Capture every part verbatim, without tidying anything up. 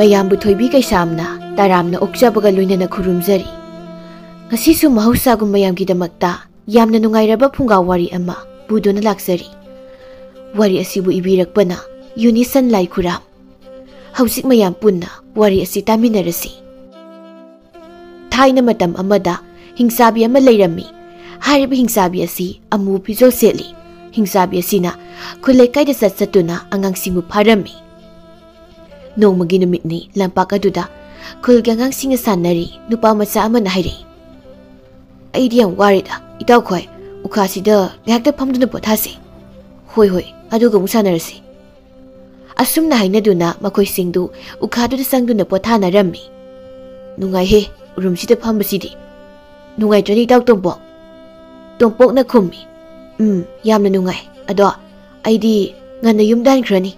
ꯑꯌꯥꯝꯕ ꯊꯣꯏꯕꯤ ꯀꯩꯁꯥꯝꯅ ꯇꯔꯥꯝꯅ ꯑꯣꯛꯆꯕꯒ ꯂꯣꯏꯅꯅ ꯈꯨꯔꯨꯝꯖꯔꯤ꯫ ꯉꯁꯤꯁꯨ ꯃꯍꯧꯁꯥꯒꯨꯝ ꯃꯌꯥꯝꯒꯤꯗꯃꯛꯇ ꯌꯥꯝꯅ ꯅꯨꯡꯉꯥꯏꯔꯕ ꯐꯨꯡꯒꯥ ꯋꯥꯔꯤ ꯑꯃ ꯄꯨꯗꯨꯅ ꯂꯥꯛꯆꯔꯤ꯫ ꯋꯥꯔꯤ ꯑꯁꯤꯕꯨ ꯏꯕꯤꯔꯛꯄꯅ ꯌꯨꯅꯤꯁꯟ ꯂꯥꯏꯈꯨꯔꯥꯝ꯫ ꯍꯧꯖꯤꯛ ꯃꯌꯥꯝ ꯄꯨꯟꯅ ꯋꯥꯔꯤ ꯑꯁꯤ ꯇꯥꯃꯤꯟꯅꯔꯁꯤ꯫ ꯊꯥꯏꯅ ꯃꯇꯝ ꯑꯃꯗ ꯍꯤꯡꯆꯥꯕꯤ ꯑꯃ ꯂꯩꯔꯝꯃꯤ꯫ ꯍꯥꯏꯔꯤꯕ ꯍꯤꯡꯆꯥꯕꯤ ꯑꯁꯤ ꯑꯃꯨꯕ ꯐꯤꯖꯣꯜ ꯁꯦꯠꯂꯤ꯫ ꯍꯤꯡꯆꯥꯕꯤ ꯑꯁꯤꯅ ꯈꯨꯜ ꯂꯩꯀꯥꯏꯗ ꯆꯠ ꯆꯠꯇꯨꯅ ꯑꯉꯥꯡꯁꯤꯡꯕꯨ ꯐꯥꯔꯝꯃꯤ꯫ ꯅꯣꯡꯃꯒꯤ ꯅꯨꯃꯤꯠꯅꯤ, ꯂꯝꯄꯥꯛ ꯑꯗꯨꯗ ꯈꯨꯜꯒꯤ ꯑꯉꯥꯡꯁꯤꯡꯅ ꯁꯥꯟꯅꯔꯤ꯫ ꯅꯨꯄꯥ ꯃꯆꯥ ꯑꯃꯅ ꯍꯥꯏꯔꯛꯏ, "ꯑꯩꯗꯤ ꯌꯥꯝ ꯋꯥꯔꯦꯗ, ꯏꯇꯥꯎꯈꯣꯏ, ꯎꯈꯥꯁꯤꯗ ꯉꯥꯏꯍꯥꯛꯇ ꯐꯝꯗꯨꯅ ꯄꯣꯊꯥꯁꯤ꯫" "ꯍꯣꯏ, ꯍꯣꯏ, ꯑꯗꯨꯒ ꯑꯃꯨꯛ ꯁꯥꯟꯅꯔꯁꯤ꯫" ꯑꯁꯨꯝꯅ ꯍꯥꯏꯅꯗꯨꯅ ꯃꯈꯣꯏꯁꯤꯡꯗꯨ ꯎꯈꯥꯗꯨꯗ ꯆꯪꯗꯨꯅ ꯄꯣꯊꯥꯅꯔꯝꯃꯤ꯫ "ꯅꯨꯡꯉꯥꯏꯍꯦ, ꯎꯔꯨꯝꯁꯤꯗ ꯐꯝꯕꯁꯤꯗꯤ꯫ ꯅꯨꯡꯉꯥꯏꯇ꯭ꯔꯅꯤ, ꯏꯇꯥꯎ ꯇꯣꯝꯄꯣꯛ?" ꯇꯣꯝꯄꯣꯛꯅ ꯈꯨꯝꯃꯤ, "ꯎꯝ, ꯌꯥꯝꯅ ꯅꯨꯡꯉꯥꯏ꯫ ꯑꯗꯣ ꯑꯩꯗꯤ ꯉꯟꯅ ꯌꯨꯝꯗ ꯍꯟꯈ꯭ꯔꯅꯤ꯫"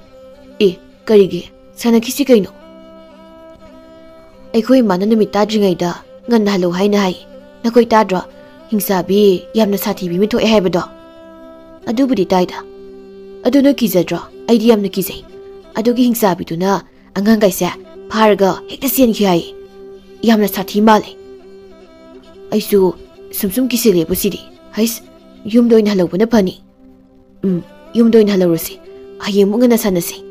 "ꯑꯦ, ꯀꯔꯤꯒꯤ? ꯁꯥꯟꯅꯈꯤꯁꯤ ꯀꯩꯅꯣ?" "ꯑꯩꯈꯣꯏ ꯏꯃꯥꯅ ꯅꯨꯃꯤꯠ ꯇꯥꯗ꯭ꯔꯤꯉꯩꯗ ꯉꯟꯅ ꯍꯜꯂꯨ ꯍꯥꯏꯅ ꯍꯥꯏ꯫ ꯅꯈꯣꯏ ꯇꯥꯗ꯭ꯔꯣ? ꯍꯤꯡꯆꯥꯕꯤ ꯌꯥꯝꯅ ꯁꯥꯊꯤꯕꯤ ꯑꯃ ꯊꯣꯛꯑꯦ ꯍꯥꯏꯕꯗꯣ?" "ꯑꯗꯨꯕꯨꯗꯤ ꯇꯥꯏꯗ꯫ ꯑꯗꯨ ꯅꯣꯏ ꯀꯤꯖꯗ꯭ꯔꯣ? ꯑꯩꯗꯤ ꯌꯥꯝꯅ ꯀꯤꯖꯩ꯫ ꯑꯗꯨꯒꯤ ꯍꯤꯡꯆꯥꯕꯤꯗꯨꯅ ꯑꯉꯥꯡꯈꯩꯁꯦ ꯐꯥꯔꯒ ꯍꯦꯛꯇ ꯆꯦꯟꯈꯤ ꯍꯥꯏ꯫ ꯌꯥꯝꯅ ꯁꯥꯊꯤ ꯃꯥꯜꯂꯦ꯫ ꯑꯩꯁꯨ ꯁꯨꯝ ꯁꯨꯝ ꯀꯤꯁꯤꯜꯂꯦꯕꯨ ꯁꯤꯗꯤ꯫ ꯍꯩꯁ, ꯌꯨꯝꯗ ꯑꯣꯏꯅ ꯍꯜꯍꯧꯕꯅ ꯐꯅꯤ꯫ ꯎꯝ, ꯌꯨꯝꯗ ꯑꯣꯏꯅ ꯍꯜꯍꯧꯔꯁꯤ꯫ ꯍꯌꯦꯡ ꯑꯃꯨꯛ ꯉꯟꯅ ꯁꯥꯟꯅꯁꯤ꯫"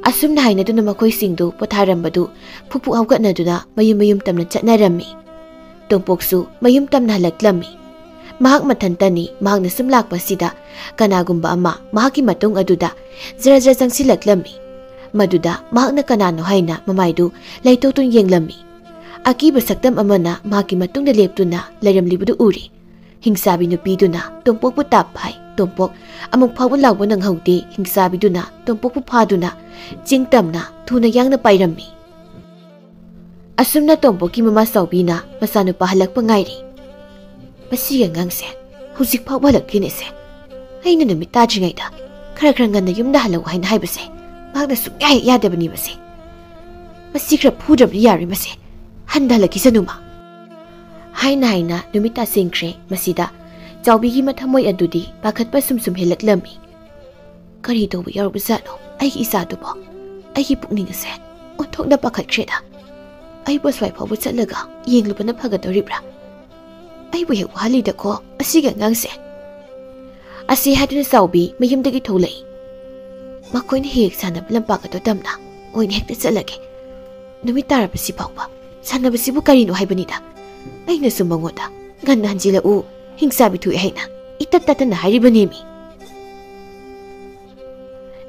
ꯑꯁꯨꯝꯅ ꯍꯥꯏꯅꯗꯨꯅ ꯃꯈꯣꯏꯁꯤꯡꯗꯨ ꯄꯣꯊꯥꯔꯝꯕꯗꯨ ꯐꯨꯛ ꯐꯨꯛ ꯍꯧꯒꯠꯅꯗꯨꯅ ꯃꯌꯨꯝ ꯃꯌꯨꯝ ꯇꯝꯅ ꯆꯠꯅꯔꯝꯃꯤ꯫ ꯇꯣꯝꯄꯣꯛꯁꯨ ꯃꯌꯨꯝ ꯇꯝꯅ ꯍꯜꯂꯛꯂꯝꯃꯤ꯫ ꯃꯍꯥꯛ ꯃꯊꯟꯇꯅꯤ꯫ ꯃꯍꯥꯛꯅ ꯁꯨꯝ ꯂꯥꯛꯄ ꯑꯁꯤꯗ ꯀꯅꯥꯒꯨꯝꯕ ꯑꯃ ꯃꯍꯥꯛꯀꯤ ꯃꯇꯨꯡ ꯑꯗꯨꯗ ꯖꯔ ꯖꯔ ꯆꯪꯁꯤꯜꯂꯛꯂꯝꯃꯤ꯫ ꯃꯗꯨꯗ ꯃꯍꯥꯛꯅ ꯀꯅꯥꯅꯣ ꯍꯥꯏꯅ ꯃꯃꯥꯏꯗꯨ ꯂꯩꯇꯣꯛꯇꯨꯅ ꯌꯦꯡꯂꯝꯃꯤ꯫ ꯑꯀꯤꯕ ꯁꯛꯇꯝ ꯑꯃꯅ ꯃꯍꯥꯛꯀꯤ ꯃꯇꯨꯡꯗ ꯂꯦꯞꯇꯨꯅ ꯂꯩꯔꯝꯂꯤꯕꯗꯨ ꯎꯔꯦ꯫ ꯍꯤꯡꯆꯥꯕꯤ ꯅꯨꯄꯤꯗꯨꯅ ꯇꯣꯝꯄꯣꯛꯄꯨ ꯇꯥꯞ ꯐꯥꯏ꯫ ꯇꯣꯝꯄꯣꯛ ꯑꯃꯨꯛ ꯐꯥꯎꯕ ꯂꯥꯎꯕ ꯅꯪꯍꯧꯗꯦ꯫ ꯍꯤꯡꯆꯥꯕꯤꯗꯨꯅ ꯇꯣꯝꯄꯣꯛꯄꯨ ꯐꯥꯗꯨꯅ ꯆꯤꯡ ꯇꯝꯅ ꯊꯨꯅ ꯌꯥꯡꯅ ꯄꯥꯏꯔꯝꯃꯤ꯫ ꯑꯁꯨꯝꯅ ꯇꯣꯝꯄꯣꯛꯀꯤ ꯃꯃꯥ ꯆꯥꯎꯕꯤꯅ ꯃꯆꯥꯅꯨꯄꯥ ꯍꯜꯂꯛꯄ ꯉꯥꯏꯔꯤ꯫ "ꯃꯁꯤꯒꯤ ꯑꯉꯥꯡꯁꯦ ꯍꯧꯖꯤꯛ ꯐꯥꯎꯕ ꯍꯜꯂꯛꯇꯦꯅꯦꯁꯦ꯫ ꯑꯩꯅ ꯅꯨꯃꯤꯠ ꯇꯥꯗ꯭ꯔꯤꯉꯩꯗ ꯈꯔ ꯈꯔ ꯉꯟꯅ ꯌꯨꯝꯗ ꯍꯜꯂꯛꯎ ꯍꯥꯏꯅ ꯍꯥꯏꯕꯁꯦ ꯃꯍꯥꯛꯅ ꯁꯨꯡꯌꯥ ꯍꯦꯛ ꯌꯥꯗꯕꯅꯤ꯫ ꯃꯁꯦ, ꯃꯁꯤ ꯈꯔ ꯐꯨꯗ꯭ꯔꯕꯗꯤ ꯌꯥꯔꯣꯏ꯫ ꯃꯁꯦ ꯍꯟꯗ ꯍꯜꯂꯛꯈꯤꯁꯅꯨ ꯃꯥ꯫" ꯍꯥꯏꯅ ꯍꯥꯏꯅ ꯅꯨꯃꯤꯠ ꯇꯥꯁꯤꯟꯈ꯭ꯔꯦ꯫ ꯃꯁꯤꯗ ꯆꯥꯎꯕꯤꯒꯤ ꯃꯊꯃꯣꯏ ꯑꯗꯨꯗꯤ ꯄꯥꯈꯠꯄ ꯁꯨꯝ ꯁꯨꯝ ꯍꯦꯜꯂꯛꯂꯝꯃꯤ꯫ "ꯀꯔꯤ ꯇꯧꯕ ꯌꯥꯎꯔꯕꯖꯥꯠꯅꯣ ꯑꯩꯒꯤ ꯏꯆꯥꯗꯨꯕꯣ? ꯑꯩꯒꯤ ꯄꯨꯛꯅꯤꯡ ꯑꯁꯦ ꯑꯣꯟꯊꯣꯛꯅ ꯄꯥꯈꯠꯈ꯭ꯔꯦꯗ꯫ ꯑꯩꯕꯨ ꯑꯁ꯭ꯋꯥꯏ ꯐꯥꯎꯕ ꯆꯠꯂꯒ ꯌꯦꯡꯂꯨꯕꯅ ꯐꯒꯗꯧꯔꯤꯕ꯭ꯔꯥ? ꯑꯩꯕꯨ ꯍꯦꯛ ꯋꯥꯍꯜꯂꯤꯗꯀꯣ ꯑꯁꯤꯒꯤ ꯑꯉꯥꯡꯁꯦ꯫ ꯑꯁꯤ ꯍꯥꯏꯗꯨꯅ ꯆꯥꯎꯕꯤ ꯃꯌꯨꯝꯗꯒꯤ ꯊꯣꯛꯂꯛꯏ꯫ ꯃꯈꯣꯏꯅ ꯍꯦꯛ ꯍꯦꯛ ꯁꯥꯟꯅꯕ ꯂꯝꯄꯥꯛ ꯑꯗꯨ ꯇꯝꯅ ꯑꯣꯏꯅ ꯍꯦꯛꯇ ꯆꯠꯂꯒꯦ꯫ ꯅꯨꯃꯤꯠ ꯇꯥꯔꯕꯁꯤ ꯐꯥꯎꯕ ꯁꯥꯟꯅꯕꯁꯤꯕꯨ ꯀꯔꯤꯅꯣ ꯍꯥꯏꯕꯅꯤꯗ꯫ ꯑꯩꯅꯁꯨ ꯃꯉꯣꯟꯗ "ꯉꯟꯅ ꯍꯟꯖꯤꯜꯂꯛꯎ, ꯍꯤꯡꯆꯥꯕꯤ ꯊꯣꯛꯑꯦ" ꯍꯥꯏꯅ ꯏꯇꯠ ꯇꯠꯇꯅ ꯍꯥꯏꯔꯤꯕꯅꯦꯃꯤ꯫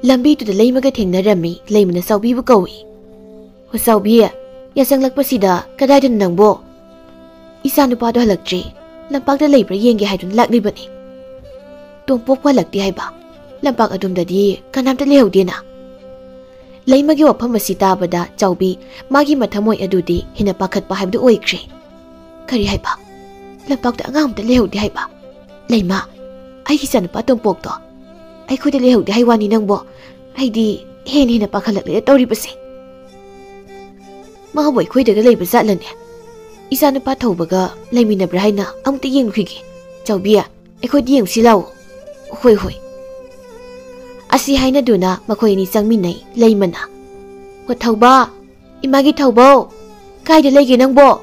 ꯂꯝꯕꯤꯗꯨꯗ ꯂꯩꯃꯒ ꯊꯦꯡꯅꯔꯝꯃꯤ꯫ ꯂꯩꯃꯅ ꯆꯥꯎꯕꯤꯕꯨ ꯀꯧꯏ꯫ "ꯍꯣ ꯆꯥꯎꯕꯤ, ꯌꯥꯆꯪꯂꯛꯄꯁꯤꯗ ꯀꯗꯥꯏꯗꯅꯣ ꯅꯪꯕꯣ?" "ꯏꯆꯥ ꯅꯨꯄꯥꯗꯣ ꯍꯜꯂꯛꯇ꯭ꯔꯤ, ꯂꯝꯄꯥꯛꯇ ꯂꯩꯕ꯭ꯔꯥ ꯌꯦꯡꯒꯦ ꯍꯥꯏꯗꯨꯅ ꯂꯥꯛꯂꯤꯕꯅꯤ꯫ ꯇꯣꯝꯄꯣꯛꯄꯨ ꯍꯜꯂꯛꯇꯦ ꯍꯥꯏꯕ꯫ ꯂꯝꯄꯥꯛ ꯑꯗꯣꯝꯗꯗꯤ ꯀꯅꯥꯝꯇ ꯂꯩꯍꯧꯗꯦꯅ꯫" ꯂꯩꯃꯒꯤ ꯋꯥꯐꯝ ꯑꯁꯤ ꯇꯥꯕꯗ ꯆꯥꯎꯕꯤ ꯃꯥꯒꯤ ꯃꯊꯃꯣꯏ ꯑꯗꯨꯗꯤ ꯍꯦꯟꯅ ꯄꯥꯈꯠꯄ ꯍꯥꯏꯕꯗꯨ ꯑꯣꯏꯈ꯭ꯔꯦ꯫ "ꯀꯔꯤ ꯍꯥꯏꯕ? ꯂꯝꯄꯥꯛꯇ ꯑꯉꯥꯡ ꯑꯝꯇ ꯂꯩꯍꯧꯗꯦ ꯍꯥꯏꯕ? ꯂꯩꯃ, ꯑꯩꯒꯤ ꯏꯆꯥꯅꯨꯄꯥ ꯇꯣꯝꯄꯣꯛꯇꯣ ꯑꯩꯈꯣꯏꯗ ꯂꯩꯍꯧꯗꯦ ꯍꯥꯏ ꯋꯥꯅꯤ ꯅꯪꯕꯣ꯫ ꯑꯩꯗꯤ ꯍꯦꯟꯅ ꯍꯦꯟꯅ ꯄꯥꯈꯠꯂꯛꯂꯦꯗ ꯇꯧꯔꯤꯕꯁꯦ꯫ ꯃꯥꯕꯨ ꯑꯩꯈꯣꯏꯗꯒ ꯂꯩꯕ ꯖꯥꯠꯂꯅꯦ? ꯏꯆꯥꯅꯨꯄꯥ ꯊꯧꯕꯒ ꯂꯩꯃꯤꯟꯅꯕ꯭ꯔꯥ ꯍꯥꯏꯅ ꯑꯃꯨꯛꯇ ꯌꯦꯡꯂꯨꯈꯤꯒꯦ꯫ ꯆꯥꯎꯕꯤ, ꯑꯩꯈꯣꯏꯗ ꯌꯦꯡꯉꯨꯁꯤ ꯂꯥꯛꯑꯣ꯫" "ꯍꯣꯏ, ꯍꯣꯏ꯫" ꯑꯁꯤ ꯍꯥꯏꯅꯗꯨꯅ ꯃꯈꯣꯏ ꯑꯅꯤ ꯆꯪꯃꯤꯟꯅꯩ꯫ ꯂꯩꯃꯅ, "ꯍꯣ ꯊꯧꯕ, ꯏꯃꯥꯒꯤ ꯊꯧꯕꯧ, ꯀꯥꯏꯗ ꯂꯩꯒꯦ ꯅꯪꯕꯣ?"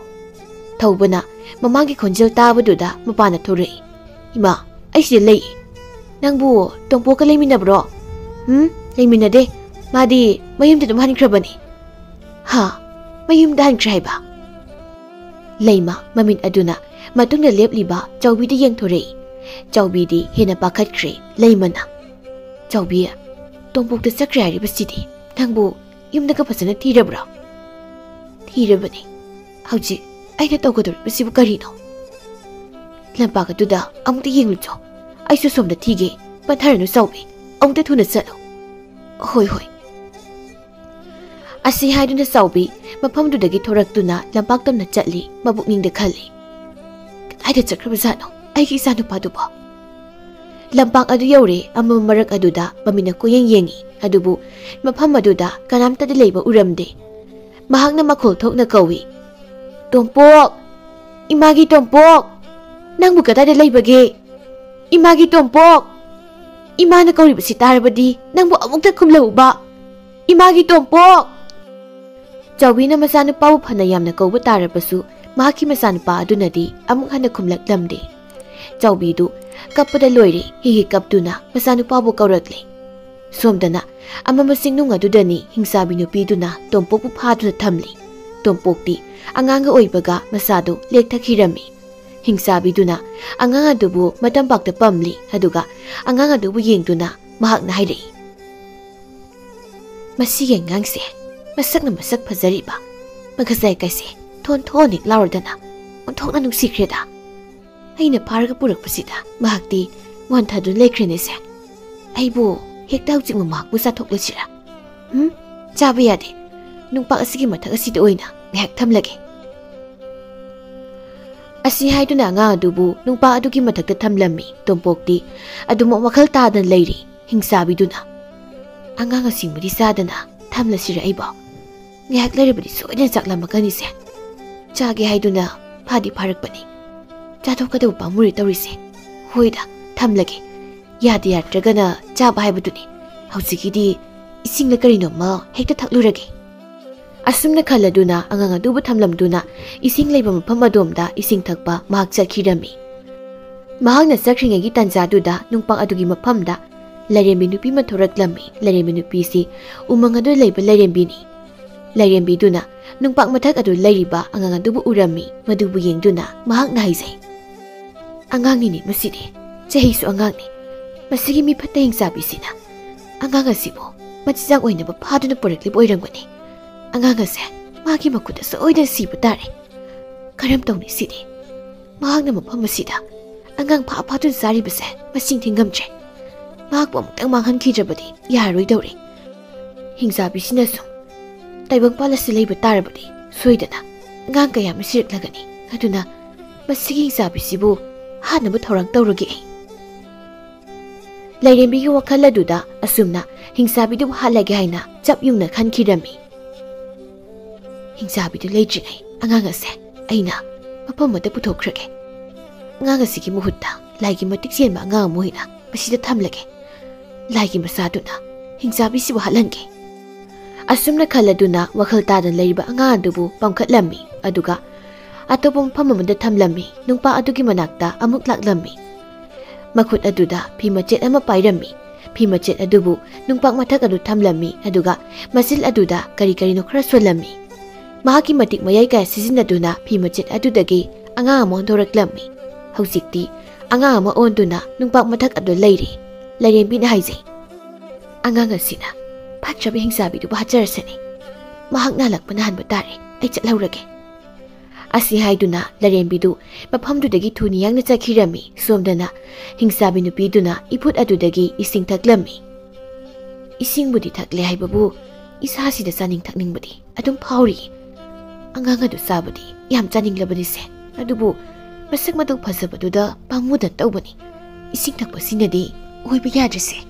ꯊꯧꯕꯅ ꯃꯃꯥꯒꯤ ꯈꯣꯟꯖꯦꯜ ꯇꯥꯕꯗꯨꯗ ꯃꯄꯥꯟꯗ ꯊꯣꯔꯛꯏ꯫ "ꯏꯃꯥ, ꯑꯩ ꯁꯤꯗ ꯂꯩ꯫ ꯅꯪꯕꯨ ꯇꯣꯝꯄꯣꯛꯀ ꯂꯩꯃꯤꯟꯅꯕ꯭ꯔꯣ?" "ꯎꯝ, ꯂꯩꯃꯤꯟꯅꯗꯦ꯫ ꯃꯥꯗꯤ ꯃꯌꯨꯝꯗ ꯑꯗꯨꯝ ꯍꯟꯈ꯭ꯔꯕꯅꯤ꯫" "ꯍꯥ? ꯃꯌꯨꯝꯗ ꯍꯟꯈ꯭ꯔꯦ ꯍꯥꯏꯕ?" ꯂꯩꯃ ꯃꯃꯤꯠ ꯑꯗꯨꯅ ꯃꯇꯨꯡꯗ ꯂꯦꯞꯂꯤꯕ ꯆꯥꯎꯕꯤꯗ ꯌꯦꯡꯊꯣꯔꯛꯏ꯫ ꯆꯥꯎꯕꯤꯗꯤ ꯍꯦꯟꯅ ꯄꯥꯈꯠꯈ꯭ꯔꯦ꯫ ꯂꯩꯃꯅ, "ꯆꯥꯎꯕꯤ, ꯇꯣꯝꯄꯣꯛꯇ ꯆꯠꯈ꯭ꯔꯦ ꯍꯥꯏꯔꯤꯕꯁꯤꯗꯤ ꯅꯪꯕꯨ ꯌꯨꯝꯗꯒ ꯐꯖꯅ ꯊꯤꯔꯕ꯭ꯔꯣ?" "ꯊꯤꯔꯕꯅꯤ꯫ ꯍꯧꯖꯤꯛ ꯑꯩꯅ ꯇꯧꯒꯗꯧꯔꯤꯕꯁꯤꯕꯨ ꯀꯔꯤꯅꯣ? ꯂꯝꯄꯥꯛ ꯑꯗꯨꯗ ꯑꯃꯨꯛꯇ ꯌꯦꯡꯂꯨꯆꯣ꯫ ꯑꯩꯁꯨ ꯁꯣꯝꯗ ꯊꯤꯒꯦ꯫ ꯄꯟꯊꯔꯅꯨ ꯆꯥꯎꯕꯤ, ꯑꯃꯨꯛꯇ ꯊꯨꯅ ꯆꯠꯂꯨ꯫" "ꯍꯣꯏ, ꯍꯣꯏ꯫" ꯑꯁꯤ ꯍꯥꯏꯗꯨꯅ ꯆꯥꯎꯕꯤ ꯃꯐꯝꯗꯨꯗꯒꯤ ꯊꯣꯔꯛꯇꯨꯅ ꯂꯝꯄꯥꯛ ꯇꯝꯅ ꯆꯠꯂꯤ꯫ ꯃꯄꯨꯛꯅꯤꯡꯗ ꯈꯜꯂꯤ, "ꯀꯗꯥꯏꯗ ꯆꯠꯈ꯭ꯔꯕꯖꯥꯠꯅꯣ ꯑꯩꯒꯤ ꯏꯆꯥꯅꯨꯄꯥꯗꯨꯕꯣ?" ꯂꯝꯄꯥꯛ ꯑꯗꯨ ꯌꯧꯔꯦ꯫ ꯑꯃꯝꯕ ꯃꯔꯛ ꯑꯗꯨꯗ ꯃꯃꯤꯠꯅ ꯀꯣꯏꯌꯦꯡ ꯌꯦꯡꯉꯤ, ꯑꯗꯨꯕꯨ ꯃꯐꯝ ꯑꯗꯨꯗ ꯀꯅꯥꯝꯇꯗꯤ ꯂꯩꯕ ꯎꯔꯝꯗꯦ꯫ ꯃꯍꯥꯛꯅ ꯃꯈꯣꯜ ꯊꯣꯛꯅ ꯀꯧꯏ, "ꯇꯣꯝꯄꯣꯛ! ꯏꯃꯥꯒꯤ ꯇꯣꯝꯄꯣꯛ! ꯅꯪꯕꯨ ꯀꯗꯥꯏꯗ ꯂꯩꯕꯒꯦ? ꯏꯃꯥꯒꯤ ꯇꯣꯝꯄꯣꯛ! ꯏꯃꯥꯅ ꯀꯧꯔꯤꯕꯁꯤ ꯇꯥꯔꯕꯗꯤ ꯅꯪꯕꯨ ꯑꯃꯨꯛꯇ ꯈꯨꯝꯂꯛꯎꯕ꯫ ꯏꯃꯥꯒꯤ ꯇꯣꯝꯄꯣꯛ!" ꯆꯥꯎꯕꯤꯅ ꯃꯆꯥꯅꯨꯄꯥꯕꯨ ꯐꯅ ꯌꯥꯝꯅ ꯀꯧꯕ ꯇꯥꯔꯕꯁꯨ, ꯃꯍꯥꯛꯀꯤ ꯃꯆꯥꯅꯨꯄꯥ ꯑꯗꯨꯅꯗꯤ ꯑꯃꯨꯛ ꯍꯟꯅ ꯈꯨꯝꯂꯛꯂꯝꯗꯦ꯫ ꯆꯥꯎꯕꯤꯗꯨ ꯀꯞꯄꯗ ꯂꯣꯏꯔꯦ꯫ ꯍꯤꯒꯤ ꯀꯞꯇꯨꯅ ꯃꯆꯥꯅꯨꯄꯥꯕꯨ ꯀꯧꯔꯛꯂꯦ꯫ ꯁꯣꯝꯗꯅ ꯑꯃꯝꯕ ꯆꯤꯡꯅꯨꯡ ꯑꯗꯨꯗꯅꯤ ꯍꯤꯡꯆꯥꯕꯤ ꯅꯨꯄꯤꯗꯨꯅ ꯇꯣꯝꯄꯣꯛꯄꯨ ꯐꯥꯗꯨꯅ ꯊꯝꯂꯤ꯫ ꯇꯣꯝꯄꯣꯛꯇꯤ ꯑꯉꯥꯡꯒ ꯑꯣꯏꯕꯒ ꯃꯁꯥꯗꯨ ꯂꯦꯛꯊꯈꯤꯔꯝꯃꯤ꯫ ꯍꯤꯡꯆꯥꯕꯤꯗꯨꯅ ꯑꯉꯥꯡ ꯑꯗꯨꯕꯨ ꯃꯇꯝꯄꯥꯛꯇ ꯄꯝꯂꯤ, ꯑꯗꯨꯒ ꯑꯉꯥꯡ ꯑꯗꯨꯕꯨ ꯌꯦꯡꯗꯨꯅ ꯃꯍꯥꯛꯅ ꯍꯥꯏꯔꯛꯏ, "ꯃꯁꯤꯒꯤ ꯑꯉꯥꯡꯁꯦ ꯃꯁꯛꯅ ꯃꯁꯛ ꯐꯖꯔꯤꯕ, ꯃꯈꯖꯥꯏ ꯀꯥꯏꯁꯦ ꯊꯣꯟ ꯊꯣꯟ ꯍꯦꯛ ꯂꯥꯎꯔꯗꯅ ꯑꯣꯟꯊꯣꯛꯅ ꯅꯨꯡꯁꯤꯈ꯭ꯔꯦꯗ꯫ ꯑꯩꯅ ꯐꯥꯔꯒ ꯄꯨꯔꯛꯄꯁꯤꯗ ꯃꯍꯥꯛꯇꯤ ꯋꯥꯟꯊꯗꯨꯅ ꯂꯩꯈ꯭ꯔꯦꯅꯦꯁꯦ꯫ ꯑꯩꯕꯨ ꯍꯦꯛꯇ ꯍꯧꯖꯤꯛꯃꯛ ꯃꯍꯥꯛꯄꯨ ꯆꯥꯊꯣꯛꯂꯁꯤꯔꯥ? ꯎꯝ, ꯆꯥꯕ ꯌꯥꯗꯦ꯫ ꯅꯨꯡꯄꯥꯛ ꯑꯁꯤꯒꯤ ꯃꯊꯛ ꯑꯁꯤꯗ ꯑꯣꯏꯅ ꯉꯥꯏꯍꯥꯛ ꯊꯝꯂꯒꯦ"꯫ ꯑꯁꯤ ꯍꯥꯏꯗꯨꯅ ꯑꯉꯥꯡ ꯑꯗꯨꯕꯨ ꯅꯨꯡꯄꯥꯛ ꯑꯗꯨꯒꯤ ꯃꯊꯛꯇ ꯊꯝꯂꯝꯃꯤ꯫ ꯇꯣꯝꯄꯣꯛꯇꯤ ꯑꯗꯨꯃꯛ ꯋꯥꯈꯜ ꯇꯥꯗꯅ ꯂꯩꯔꯤ꯫ ꯍꯤꯡꯆꯥꯕꯤꯗꯨꯅ, "ꯑꯉꯥꯡ ꯑꯁꯤꯃꯗꯤ ꯆꯥꯗꯅ ꯊꯝꯂꯁꯤꯔ ꯑꯩꯕꯣ? ꯉꯥꯏꯍꯥꯛ ꯂꯩꯔꯕꯗꯤ ꯁꯣꯏꯗꯅ ꯆꯥꯛ ꯂꯥꯝꯃꯛꯀꯅꯤꯁꯦ꯫ ꯆꯥꯒꯦ ꯍꯥꯏꯗꯨꯅ ꯐꯥꯗꯤ ꯐꯥꯔꯛꯄꯅꯤ꯫ ꯆꯥꯊꯣꯛꯀꯗꯕ ꯄꯥꯝꯃꯨꯔꯦ ꯇꯧꯔꯤꯁꯦ꯫ ꯍꯣꯏꯗ, ꯊꯝꯂꯒꯦ꯫ ꯌꯥꯗ ꯌꯥꯗ꯭ꯔꯒꯅ ꯆꯥꯕ ꯍꯥꯏꯕꯗꯨꯅꯤ꯫ ꯍꯧꯖꯤꯛꯀꯤꯗꯤ ꯏꯁꯤꯡꯂ ꯀꯔꯤꯅꯣꯃ ꯍꯦꯛꯇ ꯊꯛꯂꯨꯔꯒꯦ"꯫ ꯑꯁꯨꯝꯅ ꯈꯜꯂꯗꯨꯅ ꯑꯉꯥꯡ ꯑꯗꯨꯕꯨ ꯊꯝꯂꯝꯗꯨꯅ ꯏꯁꯤꯡ ꯂꯩꯕ ꯃꯐꯝ ꯑꯗꯣꯝꯗ ꯏꯁꯤꯡ ꯊꯛꯄ ꯃꯍꯥꯛ ꯆꯠꯈꯤꯔꯝꯃꯤ꯫ ꯃꯍꯥꯛꯅ ꯆꯠꯈ꯭ꯔꯤꯉꯩꯒꯤ ꯇꯥꯟꯖꯥꯗꯨꯗ ꯅꯨꯡꯄꯥꯛ ꯑꯗꯨꯒꯤ ꯃꯐꯝꯗ ꯂꯥꯏꯔꯦꯝꯕꯤ ꯅꯨꯄꯤ ꯑꯃ ꯊꯣꯔꯛꯂꯝꯃꯤ꯫ ꯂꯥꯏꯔꯦꯝꯕꯤ ꯅꯨꯄꯤꯁꯤ ꯎꯃꯪ ꯑꯗꯨꯗ ꯂꯩꯕ ꯂꯥꯏꯔꯦꯝꯕꯤꯅꯤ꯫ ꯂꯥꯏꯔꯦꯝꯕꯤꯗꯨꯅ ꯅꯨꯡꯄꯥꯛ ꯃꯊꯛ ꯑꯗꯨ ꯂꯩꯔꯤꯕ ꯑꯉꯥꯡ ꯑꯗꯨꯕꯨ ꯎꯔꯝꯃꯤ꯫ ꯃꯗꯨꯕꯨ ꯌꯦꯡꯗꯨꯅ ꯃꯍꯥꯛꯅ ꯍꯥꯏꯖꯩ, "ꯑꯉꯥꯡꯅꯤꯅꯦ ꯃꯁꯤꯗꯤ, ꯆꯍꯤꯁꯨ ꯑꯉꯥꯡꯅꯤ꯫ ꯃꯁꯤꯒꯤ ꯃꯤ ꯐꯠꯇ ꯍꯤꯡꯆꯥꯕꯤꯁꯤꯅ ꯑꯉꯥꯡ ꯑꯁꯤꯕꯨ ꯃꯆꯤꯟꯖꯥꯛ ꯑꯣꯏꯅꯕ ꯐꯥꯗꯨꯅ ꯄꯨꯔꯛꯂꯤꯕ ꯑꯣꯏꯔꯝꯒꯅꯤ꯫ ꯑꯉꯥꯡ ꯑꯁꯦ ꯃꯥꯒꯤ ꯃꯈꯨꯠꯇ ꯁꯣꯏꯗꯅ ꯁꯤꯕ ꯇꯥꯔꯦ꯫ ꯀꯔꯝ ꯇꯧꯅꯤ ꯁꯤꯗꯤ? ꯃꯍꯥꯛꯅ ꯃꯐꯝ ꯑꯁꯤꯗ ꯑꯉꯥꯡ ꯐꯥ ꯐꯥꯗꯨꯅ ꯆꯥꯔꯤꯕꯁꯦ ꯃꯁꯤꯡ ꯊꯤꯉꯝꯗ꯭ꯔꯦ꯫ ꯃꯍꯥꯛꯄꯨ ꯑꯃꯨꯛꯇꯪ ꯃꯥꯡꯍꯟꯈꯤꯗ꯭ꯔꯕꯗꯤ ꯌꯥꯔꯔꯣꯏꯗꯧꯔꯦ꯫ ꯍꯤꯡꯆꯥꯕꯤꯁꯤꯅꯁꯨ ꯇꯥꯏꯕꯪꯄꯥꯜ ꯑꯁꯤ ꯂꯩꯕ ꯇꯥꯔꯕꯗꯤ ꯁꯣꯏꯗꯅ ꯑꯉꯥꯡ ꯀꯌꯥ ꯑꯃ ꯁꯤꯔꯛꯂꯒꯅꯤ꯫ ꯑꯗꯨꯅ ꯃꯁꯤꯒꯤ ꯍꯤꯡꯆꯥꯕꯤꯁꯤꯕꯨ ꯍꯥꯠꯅꯕ ꯊꯧꯔꯥꯡ ꯇꯧꯔꯒꯦ ꯑꯩ"꯫ ꯂꯥꯏꯔꯦꯝꯕꯤꯒꯤ ꯋꯥꯈꯜ ꯑꯗꯨꯗ ꯑꯁꯨꯝꯅ ꯍꯤꯡꯆꯥꯕꯤꯗꯨꯕꯨ ꯍꯥꯠꯂꯒꯦ ꯍꯥꯏꯅ ꯆꯞ ꯌꯨꯡꯅ ꯈꯟꯈꯤꯔꯝꯃꯤ꯫ "ꯍꯤꯡꯆꯥꯕꯤꯗꯨ ꯂꯩꯇ꯭ꯔꯤꯉꯩ ꯑꯉꯥꯡ ꯑꯁꯦ ꯑꯩꯅ ꯃꯐꯝ ꯑꯃꯗ ꯄꯨꯊꯣꯛꯈ꯭ꯔꯒꯦ꯫ ꯑꯉꯥꯡ ꯑꯁꯤꯒꯤ ꯃꯍꯨꯠꯇ ꯂꯥꯏꯒꯤ ꯃꯇꯤꯛ ꯆꯦꯟꯕ ꯑꯉꯥꯡ ꯑꯃ ꯑꯣꯏꯅ ꯃꯁꯤꯗ ꯊꯝꯂꯒꯦ꯫ ꯂꯥꯏꯒꯤ ꯃꯆꯥꯗꯨꯅ ꯍꯤꯡꯆꯥꯕꯤꯁꯤꯕꯨ ꯍꯥꯠꯍꯟꯒꯦ"꯫ ꯑꯁꯨꯝꯅ ꯈꯜꯂꯗꯨꯅ ꯋꯥꯈꯜ ꯇꯥꯗꯅ ꯂꯩꯔꯤꯕ ꯑꯉꯥꯡ ꯑꯗꯨꯕꯨ ꯄꯝꯈꯠꯂꯝꯃꯤ, ꯑꯗꯨꯒ ꯑꯇꯣꯞꯄ ꯃꯐꯝ ꯑꯃꯗ ꯊꯝꯂꯝꯃꯤ꯫ ꯅꯨꯄꯥ ꯑꯗꯨꯒꯤ ꯃꯅꯥꯛꯇ ꯑꯃꯨꯛ ꯂꯥꯛꯂꯝꯃꯤ꯫ ꯃꯈꯨꯠ ꯑꯗꯨꯗ ꯐꯤ ꯃꯆꯦꯠ ꯑꯃ ꯄꯥꯏꯔꯝꯃꯤ꯫ ꯐꯤ ꯃꯆꯦꯠ ꯑꯗꯨꯕꯨ ꯅꯨꯡꯄꯥꯛ ꯃꯊꯛ ꯑꯗꯨ ꯊꯝꯂꯝꯃꯤ, ꯑꯗꯨꯒ ꯃꯆꯤꯜ ꯑꯗꯨꯗ ꯀꯔꯤ ꯀꯔꯤꯅꯣ ꯈꯔ ꯁꯣꯜꯂꯝꯃꯤ꯫ ꯃꯍꯥꯛꯀꯤ ꯃꯇꯤꯛ ꯃꯌꯥꯏ ꯀꯌꯥ ꯁꯤꯖꯤꯟꯅꯗꯨꯅ ꯐꯤ ꯃꯆꯦꯠ ꯑꯗꯨꯗꯒꯤ ꯑꯉꯥꯡ ꯑꯃ ꯑꯣꯟꯊꯣꯔꯛꯂꯝꯃꯤ꯫ ꯍꯧꯖꯤꯛꯇꯤ ꯑꯉꯥꯡ ꯑꯃ ꯑꯣꯟꯗꯨꯅ ꯅꯨꯡꯄꯥꯛ ꯃꯊꯛ ꯑꯗꯨꯗ ꯂꯩꯔꯦ꯫ ꯂꯥꯏꯔꯦꯝꯕꯤꯅ ꯍꯥꯏꯖꯩ, "ꯑꯉꯥꯡ ꯑꯁꯤꯅ ꯐꯠꯇ꯭ꯔꯕ ꯍꯤꯡꯆꯥꯕꯤꯗꯨꯕꯨ ꯍꯥꯠꯆꯔꯁꯅꯤ꯫ ꯃꯍꯥꯛꯅ ꯍꯜꯂꯛꯄꯅ ꯍꯥꯟꯕ ꯇꯥꯔꯦ꯫ ꯑꯩ ꯆꯠꯍꯧꯔꯒꯦ"꯫ ꯑꯁꯤ ꯍꯥꯏꯗꯨꯅ ꯂꯥꯏꯔꯦꯝꯕꯤꯗꯨ ꯃꯐꯝꯗꯨꯗꯒꯤ ꯊꯨꯅ ꯌꯥꯡꯅ ꯆꯠꯈꯤꯔꯝꯃꯤ꯫ ꯁꯣꯝꯗꯅ ꯍꯤꯡꯆꯥꯕꯤ ꯅꯨꯄꯤꯗꯨꯅ ꯏꯐꯨꯠ ꯑꯗꯨꯗꯒꯤ ꯏꯁꯤꯡ ꯊꯛꯂꯝꯃꯤ꯫ "ꯏꯁꯤꯡꯕꯨꯗꯤ ꯊꯛꯂꯦ ꯍꯥꯏꯕꯕꯨ, ꯏꯁꯥꯁꯤꯗ ꯆꯥꯅꯤꯡ ꯊꯛꯅꯤꯡꯕꯗꯤ ꯑꯗꯨꯝ ꯐꯥꯎꯔꯤ꯫ ꯑꯉꯥꯡ ꯑꯗꯨ ꯆꯥꯕꯗꯤ ꯌꯥꯝ ꯆꯥꯅꯤꯡꯂꯕꯅꯤꯁꯦ, ꯑꯗꯨꯕꯨ ꯃꯁꯛ ꯃꯇꯧ ꯐꯖꯕꯗꯨꯗ ꯄꯥꯝꯃꯨꯗꯅ ꯇꯧꯕꯅꯤ꯫ ꯏꯁꯤꯡ ꯊꯛꯄꯁꯤꯅꯗꯤ ꯑꯣꯏꯕ ꯌꯥꯗ꯭ꯔꯤꯁꯦ"꯫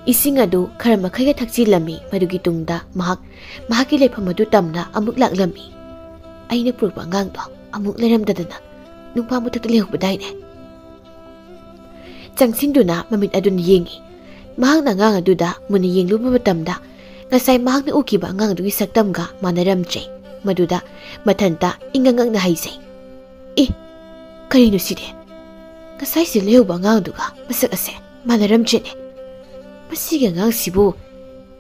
ꯏꯁꯤꯡ ꯑꯗꯨ ꯈꯔ ꯃꯈꯩꯒ ꯊꯛꯆꯤꯜꯂꯝꯃꯤ꯫ ꯃꯗꯨꯒꯤ ꯇꯨꯡꯗ ꯃꯍꯥꯛ ꯃꯍꯥꯛꯀꯤ ꯂꯩꯐꯝ ꯑꯗꯨ ꯇꯝꯅ ꯑꯃꯨꯛ ꯂꯥꯛꯂꯝꯃꯤ꯫ "ꯑꯩꯅ ꯄꯨꯔꯛꯄ ꯑꯉꯥꯡꯗꯣ ꯑꯃꯨꯛ ꯂꯩꯔꯝꯗꯗꯅ ꯅꯨꯄꯥ ꯃꯊꯛꯇ ꯂꯩꯍꯧꯕꯗꯥꯏꯅꯦ?" ꯆꯪꯁꯤꯟꯗꯨꯅ ꯃꯃꯤꯠ ꯑꯗꯨꯅ ꯌꯦꯡꯉꯤ꯫ ꯃꯍꯥꯛꯅ ꯑꯉꯥꯡ ꯑꯗꯨꯗ ꯃꯨꯟꯅ ꯌꯦꯡꯂꯨꯕ ꯃꯇꯝꯗ, ꯉꯁꯥꯏ ꯃꯍꯥꯛꯅ ꯎꯈꯤꯕ ꯑꯉꯥꯡ ꯑꯗꯨꯒꯤ ꯁꯛꯇꯝꯒ ꯃꯥꯟꯅꯔꯝꯗ꯭ꯔꯦ꯫ ꯃꯗꯨꯗ ꯃꯊꯟꯇ ꯏꯉꯛ ꯉꯛꯅ ꯍꯥꯏꯖꯩ, "ꯑꯦ, ꯀꯔꯤꯅꯣ ꯁꯤꯗꯤ? ꯉꯁꯥꯏ ꯁꯤꯗ ꯂꯩꯍꯧꯕ ꯑꯉꯥꯡꯗꯨꯒ ꯃꯁꯛ ꯑꯁꯦ ꯃꯥꯟꯅꯔꯝꯗ꯭ꯔꯦꯅꯦ꯫ ꯃꯁꯤꯒꯤ ꯑꯉꯥꯡꯁꯤꯕꯨ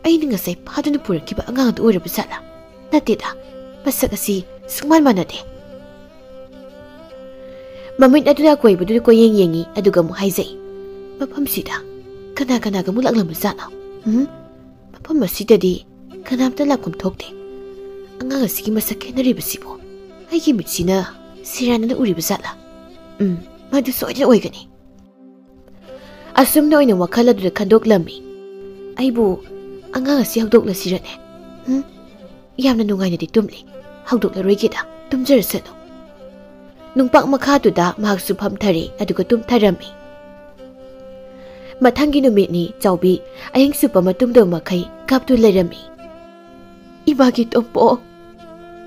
ꯑꯩꯅ ꯉꯁꯥꯏ ꯐꯥꯗꯨꯅ ꯄꯨꯔꯛꯈꯤꯕ ꯑꯉꯥꯡꯗꯨ ꯑꯣꯏꯔꯕ ꯖꯥꯠꯂꯥ? ꯅꯠꯇꯦꯗ, ꯃꯁꯛ ꯑꯁꯤ ꯁꯨꯡꯃꯥꯟ ꯃꯥꯟꯅꯗꯦ"꯫ ꯃꯃꯤꯠ ꯑꯗꯨꯅ ꯑꯀꯣꯏꯕꯗꯨꯗ ꯀꯣꯏꯌꯦꯡ ꯌꯦꯡꯉꯤ, ꯑꯗꯨꯒ ꯑꯃꯨꯛ ꯍꯥꯏꯖꯩ, "ꯃꯐꯝꯁꯤꯗ ꯀꯅꯥ ꯀꯅꯥꯒ ꯑꯃꯨꯛ ꯂꯥꯛꯂꯝꯕ ꯖꯥꯠꯅꯣ? ꯎꯝ? ꯃꯐꯝ ꯑꯁꯤꯗꯗꯤ ꯀꯅꯥꯝꯇ ꯂꯥꯛꯐꯝ ꯊꯣꯛꯇꯦ꯫ ꯑꯉꯥꯡ ꯑꯁꯤꯒꯤ ꯃꯁꯛ ꯈꯦꯠꯅꯔꯤꯕꯁꯤꯕꯨ ꯑꯩꯒꯤ ꯃꯤꯠꯁꯤꯅ ꯁꯦꯔꯥꯟꯅꯅ ꯎꯔꯤꯕ ꯖꯥꯠꯂꯥ? ꯎꯝ, ꯃꯗꯨ ꯁꯣꯏꯗꯅ ꯑꯣꯏꯒꯅꯤ"꯫ ꯑꯁꯨꯝꯅ ꯑꯣꯏꯅ ꯋꯥꯈꯜ ꯑꯗꯨꯗ ꯈꯟꯗꯣꯛꯂꯝꯃꯤ꯫ "ꯑꯩꯕꯨ ꯑꯉꯥꯡ ꯑꯁꯤ ꯍꯧꯗꯣꯛꯂꯁꯤꯔꯅꯦ? ꯎꯝ? ꯌꯥꯝꯅ ꯅꯨꯡꯉꯥꯏꯅꯗꯤ ꯇꯨꯝꯂꯤ꯫ ꯍꯧꯗꯣꯛꯂꯔꯣꯏꯒꯦꯗ, ꯇꯨꯝꯖꯔꯁꯅꯨ"꯫ ꯅꯨꯡꯄꯥꯛ ꯃꯈꯥꯗꯨꯗ ꯃꯍꯥꯛꯁꯨ ꯐꯝꯊꯔꯦ, ꯑꯗꯨꯒ ꯇꯨꯝꯊꯔꯝꯃꯤ꯫ ꯃꯊꯪꯒꯤ ꯅꯨꯃꯤꯠꯅꯤ꯫ ꯆꯥꯎꯕꯤ ꯑꯍꯤꯡ ꯆꯨꯞꯄ ꯑꯃ ꯇꯨꯝꯗꯕ ꯃꯈꯩ ꯀꯥꯞꯇꯨꯅ ꯂꯩꯔꯝꯃꯤ꯫ "ꯏꯃꯥꯒꯤ ꯇꯣꯝꯄꯣꯛ,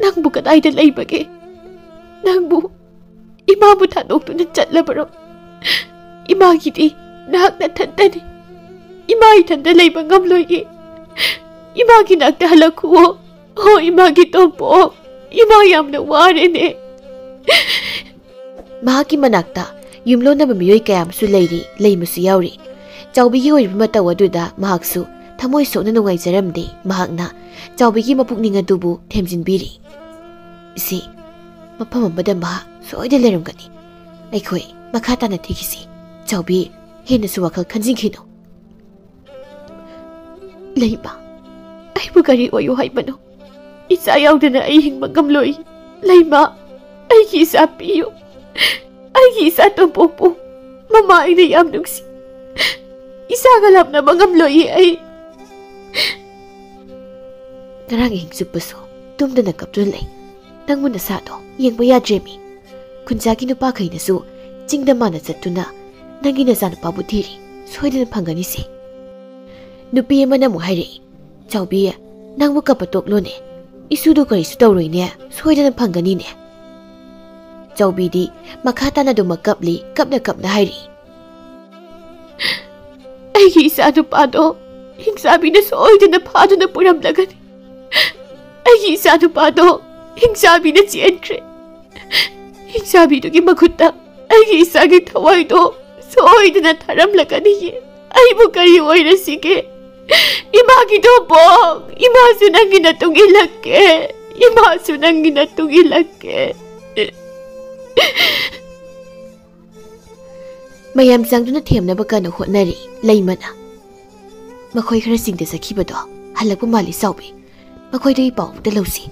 ꯅꯪꯕꯨ ꯀꯗꯥꯏꯗ ꯂꯩꯕꯒꯦ? ꯅꯪꯕꯨ ꯏꯃꯥꯕꯨ ꯊꯥꯗꯣꯛꯇꯨꯅ ꯆꯠꯂꯕꯔꯣ? ꯏꯃꯥꯒꯤꯗꯤ ꯅꯍꯥꯛ ꯅꯊꯟꯇꯅꯤ꯫ ꯏꯃꯥ ꯏꯊꯟꯇ ꯂꯩꯕ ꯉꯝꯂꯣꯏꯌꯦ꯫ ꯏꯃꯥꯒꯤ ꯅꯥꯛꯇ ꯍꯜꯂꯛꯈꯨꯑꯣ꯫ ꯑꯣ, ꯏꯃꯥꯒꯤ ꯇꯣꯝꯄꯣꯛ, ꯏꯃꯥ ꯌꯥꯝꯅ ꯋꯥꯔꯦꯅꯦ꯫ ꯃꯍꯥꯛꯀꯤ ꯃꯅꯥꯛꯇ ꯌꯨꯝꯂꯣꯟꯅꯕ ꯃꯤꯑꯣꯏ ꯀꯌꯥ ꯑꯃꯁꯨ ꯂꯩꯔꯤ, ꯂꯩꯃꯁꯨ ꯌꯥꯎꯔꯤ꯫ ꯆꯥꯎꯕꯤꯒꯤ ꯑꯣꯏꯔꯤꯕ ꯃꯇꯧ ꯑꯗꯨꯗ ꯃꯍꯥꯛꯁꯨ ꯊꯃꯣꯏ ꯁꯣꯛꯅ ꯅꯨꯡꯉꯥꯏꯖꯔꯝꯗꯦ꯫ ꯃꯍꯥꯛꯅ ꯆꯥꯎꯕꯤꯒꯤ ꯃꯄꯨꯛꯅꯤꯡ ꯑꯗꯨꯕꯨ ꯊꯦꯝꯖꯤꯟꯕꯤꯔꯤ꯫ "ꯏꯆꯦ, ꯃꯐꯝ ꯑꯃꯗ ꯃꯍꯥꯛ ꯁꯣꯏꯗꯅ ꯂꯩꯔꯝꯒꯅꯤ꯫ ꯑꯩꯈꯣꯏ ꯃꯈꯥ ꯇꯥꯅ ꯊꯤꯈꯤꯁꯤ꯫ ꯆꯥꯎꯕꯤ, ꯍꯦꯟꯅꯁꯨ ꯋꯥꯈꯜ ꯈꯟꯖꯤꯟꯈꯤꯅꯨ꯫" "ꯂꯩꯃ, ꯑꯩꯕꯨ ꯀꯔꯤ ꯑꯣꯏꯌꯨ ꯍꯥꯏꯕꯅꯣ? ꯏꯆꯥ ꯌꯥꯎꯗꯅ ꯑꯩ ꯍꯤꯡꯕ ꯉꯝꯂꯣꯏ꯫ ꯂꯩꯃ, ꯑꯩꯒꯤ ꯏꯆꯥ ꯄꯤꯌꯨ꯫ ꯑꯩꯒꯤ ꯏꯆꯥ ꯇꯣꯝꯄꯣꯛꯄꯨ꯫ ꯃꯃꯥ, ꯑꯩꯅ ꯌꯥꯝ ꯅꯨꯡꯁꯤ꯫ ꯏꯆꯥꯒ ꯂꯥꯞꯅꯕ ꯉꯝꯂꯣꯏꯌꯦ ꯑꯩ꯫" ꯉꯔꯥꯡ ꯑꯍꯤꯡ ꯆꯨꯞꯄꯁꯨ ꯇꯨꯝꯗꯅ ꯀꯞꯇꯨꯅ ꯂꯩ꯫ ꯅꯪꯕꯨ ꯅꯁꯥꯗꯣ ꯌꯦꯡꯕ ꯌꯥꯗ꯭ꯔꯦꯃꯤ꯫ ꯈꯨꯟꯖꯥꯒꯤ ꯅꯨꯄꯥꯈꯩꯅꯁꯨ ꯆꯤꯡꯗ ꯃꯥꯅ ꯆꯠꯇꯨꯅ ꯅꯪꯒꯤ ꯅꯆꯥꯅꯨꯄꯥꯕꯨ ꯊꯤꯔꯤ꯫ ꯁꯣꯏꯗꯅ ꯐꯪꯒꯅꯤꯁꯦ꯫ ꯅꯨꯄꯤ ꯑꯃꯅ ꯑꯃꯨꯛ ꯍꯥꯏꯔꯛꯏ, "ꯆꯥꯎꯕꯤ, ꯅꯪꯕꯨ ꯀꯞꯄ ꯇꯣꯛꯂꯣꯅꯦ꯫ ꯏꯁꯨꯗꯣ ꯀꯔꯤꯁꯨ ꯇꯧꯔꯣꯏꯅꯦ, ꯁꯣꯏꯗꯅ ꯐꯪꯒꯅꯤꯅꯦ꯫" ꯆꯥꯎꯕꯤꯗꯤ ꯃꯈꯥ ꯇꯥꯅ ꯑꯗꯨꯃꯛ ꯀꯞꯂꯤ, ꯀꯞꯅ ꯀꯞꯅ ꯍꯥꯏꯔꯤ, "ꯑꯩꯒꯤ ꯏꯆꯥ ꯅꯨꯄꯥꯗꯣ ꯍꯤꯡꯆꯥꯕꯤꯅ ꯁꯣꯏꯗꯅ ꯐꯥꯗꯨꯅ ꯄꯨꯔꯝꯂꯒꯅꯤ꯫ ꯑꯩꯒꯤ ꯏꯆꯥ ꯅꯨꯄꯥꯗꯣ ꯍꯤꯡꯆꯥꯕꯤꯅ ꯆꯦꯟꯈ꯭ꯔꯦ꯫ ꯍꯤꯡꯆꯥꯕꯤꯗꯨꯒꯤ ꯃꯈꯨꯠꯇ ꯑꯩꯒꯤ ꯏꯆꯥꯒꯤ ꯊꯋꯥꯏꯗꯣ ꯁꯣꯏꯗꯅ ꯊꯥꯔꯝꯂꯒꯅꯤꯌꯦ꯫ ꯑꯩꯕꯨ ꯀꯔꯤ ꯑꯣꯏꯔꯁꯤꯒꯦ? ꯏꯃꯥꯒꯤ ꯇꯣꯝꯄꯣꯛ, ꯏꯃꯥꯁꯨ ꯅꯪꯒꯤ ꯅꯇꯨꯡ ꯏꯜꯂꯛꯀꯦ꯫ ꯏꯃꯥꯁꯨ ꯅꯪꯒꯤ ꯅꯇꯨꯡ ꯏꯜꯂꯛꯀꯦ꯫" ꯃꯌꯥꯝ ꯆꯪꯗꯨꯅ ꯊꯦꯝꯅꯕ ꯀꯟꯅ ꯍꯣꯠꯅꯔꯤ꯫ ꯂꯩꯃꯅ, "ꯃꯈꯣꯏ ꯈꯔ ꯆꯤꯡꯗ ꯆꯠꯈꯤꯕꯗꯣ ꯍꯜꯂꯛꯄ ꯃꯥꯜꯂꯤ ꯆꯥꯎꯕꯤ꯫ ꯃꯈꯣꯏꯗꯒꯤ ꯄꯥꯎ ꯑꯝꯇ ꯂꯧꯁꯤ꯫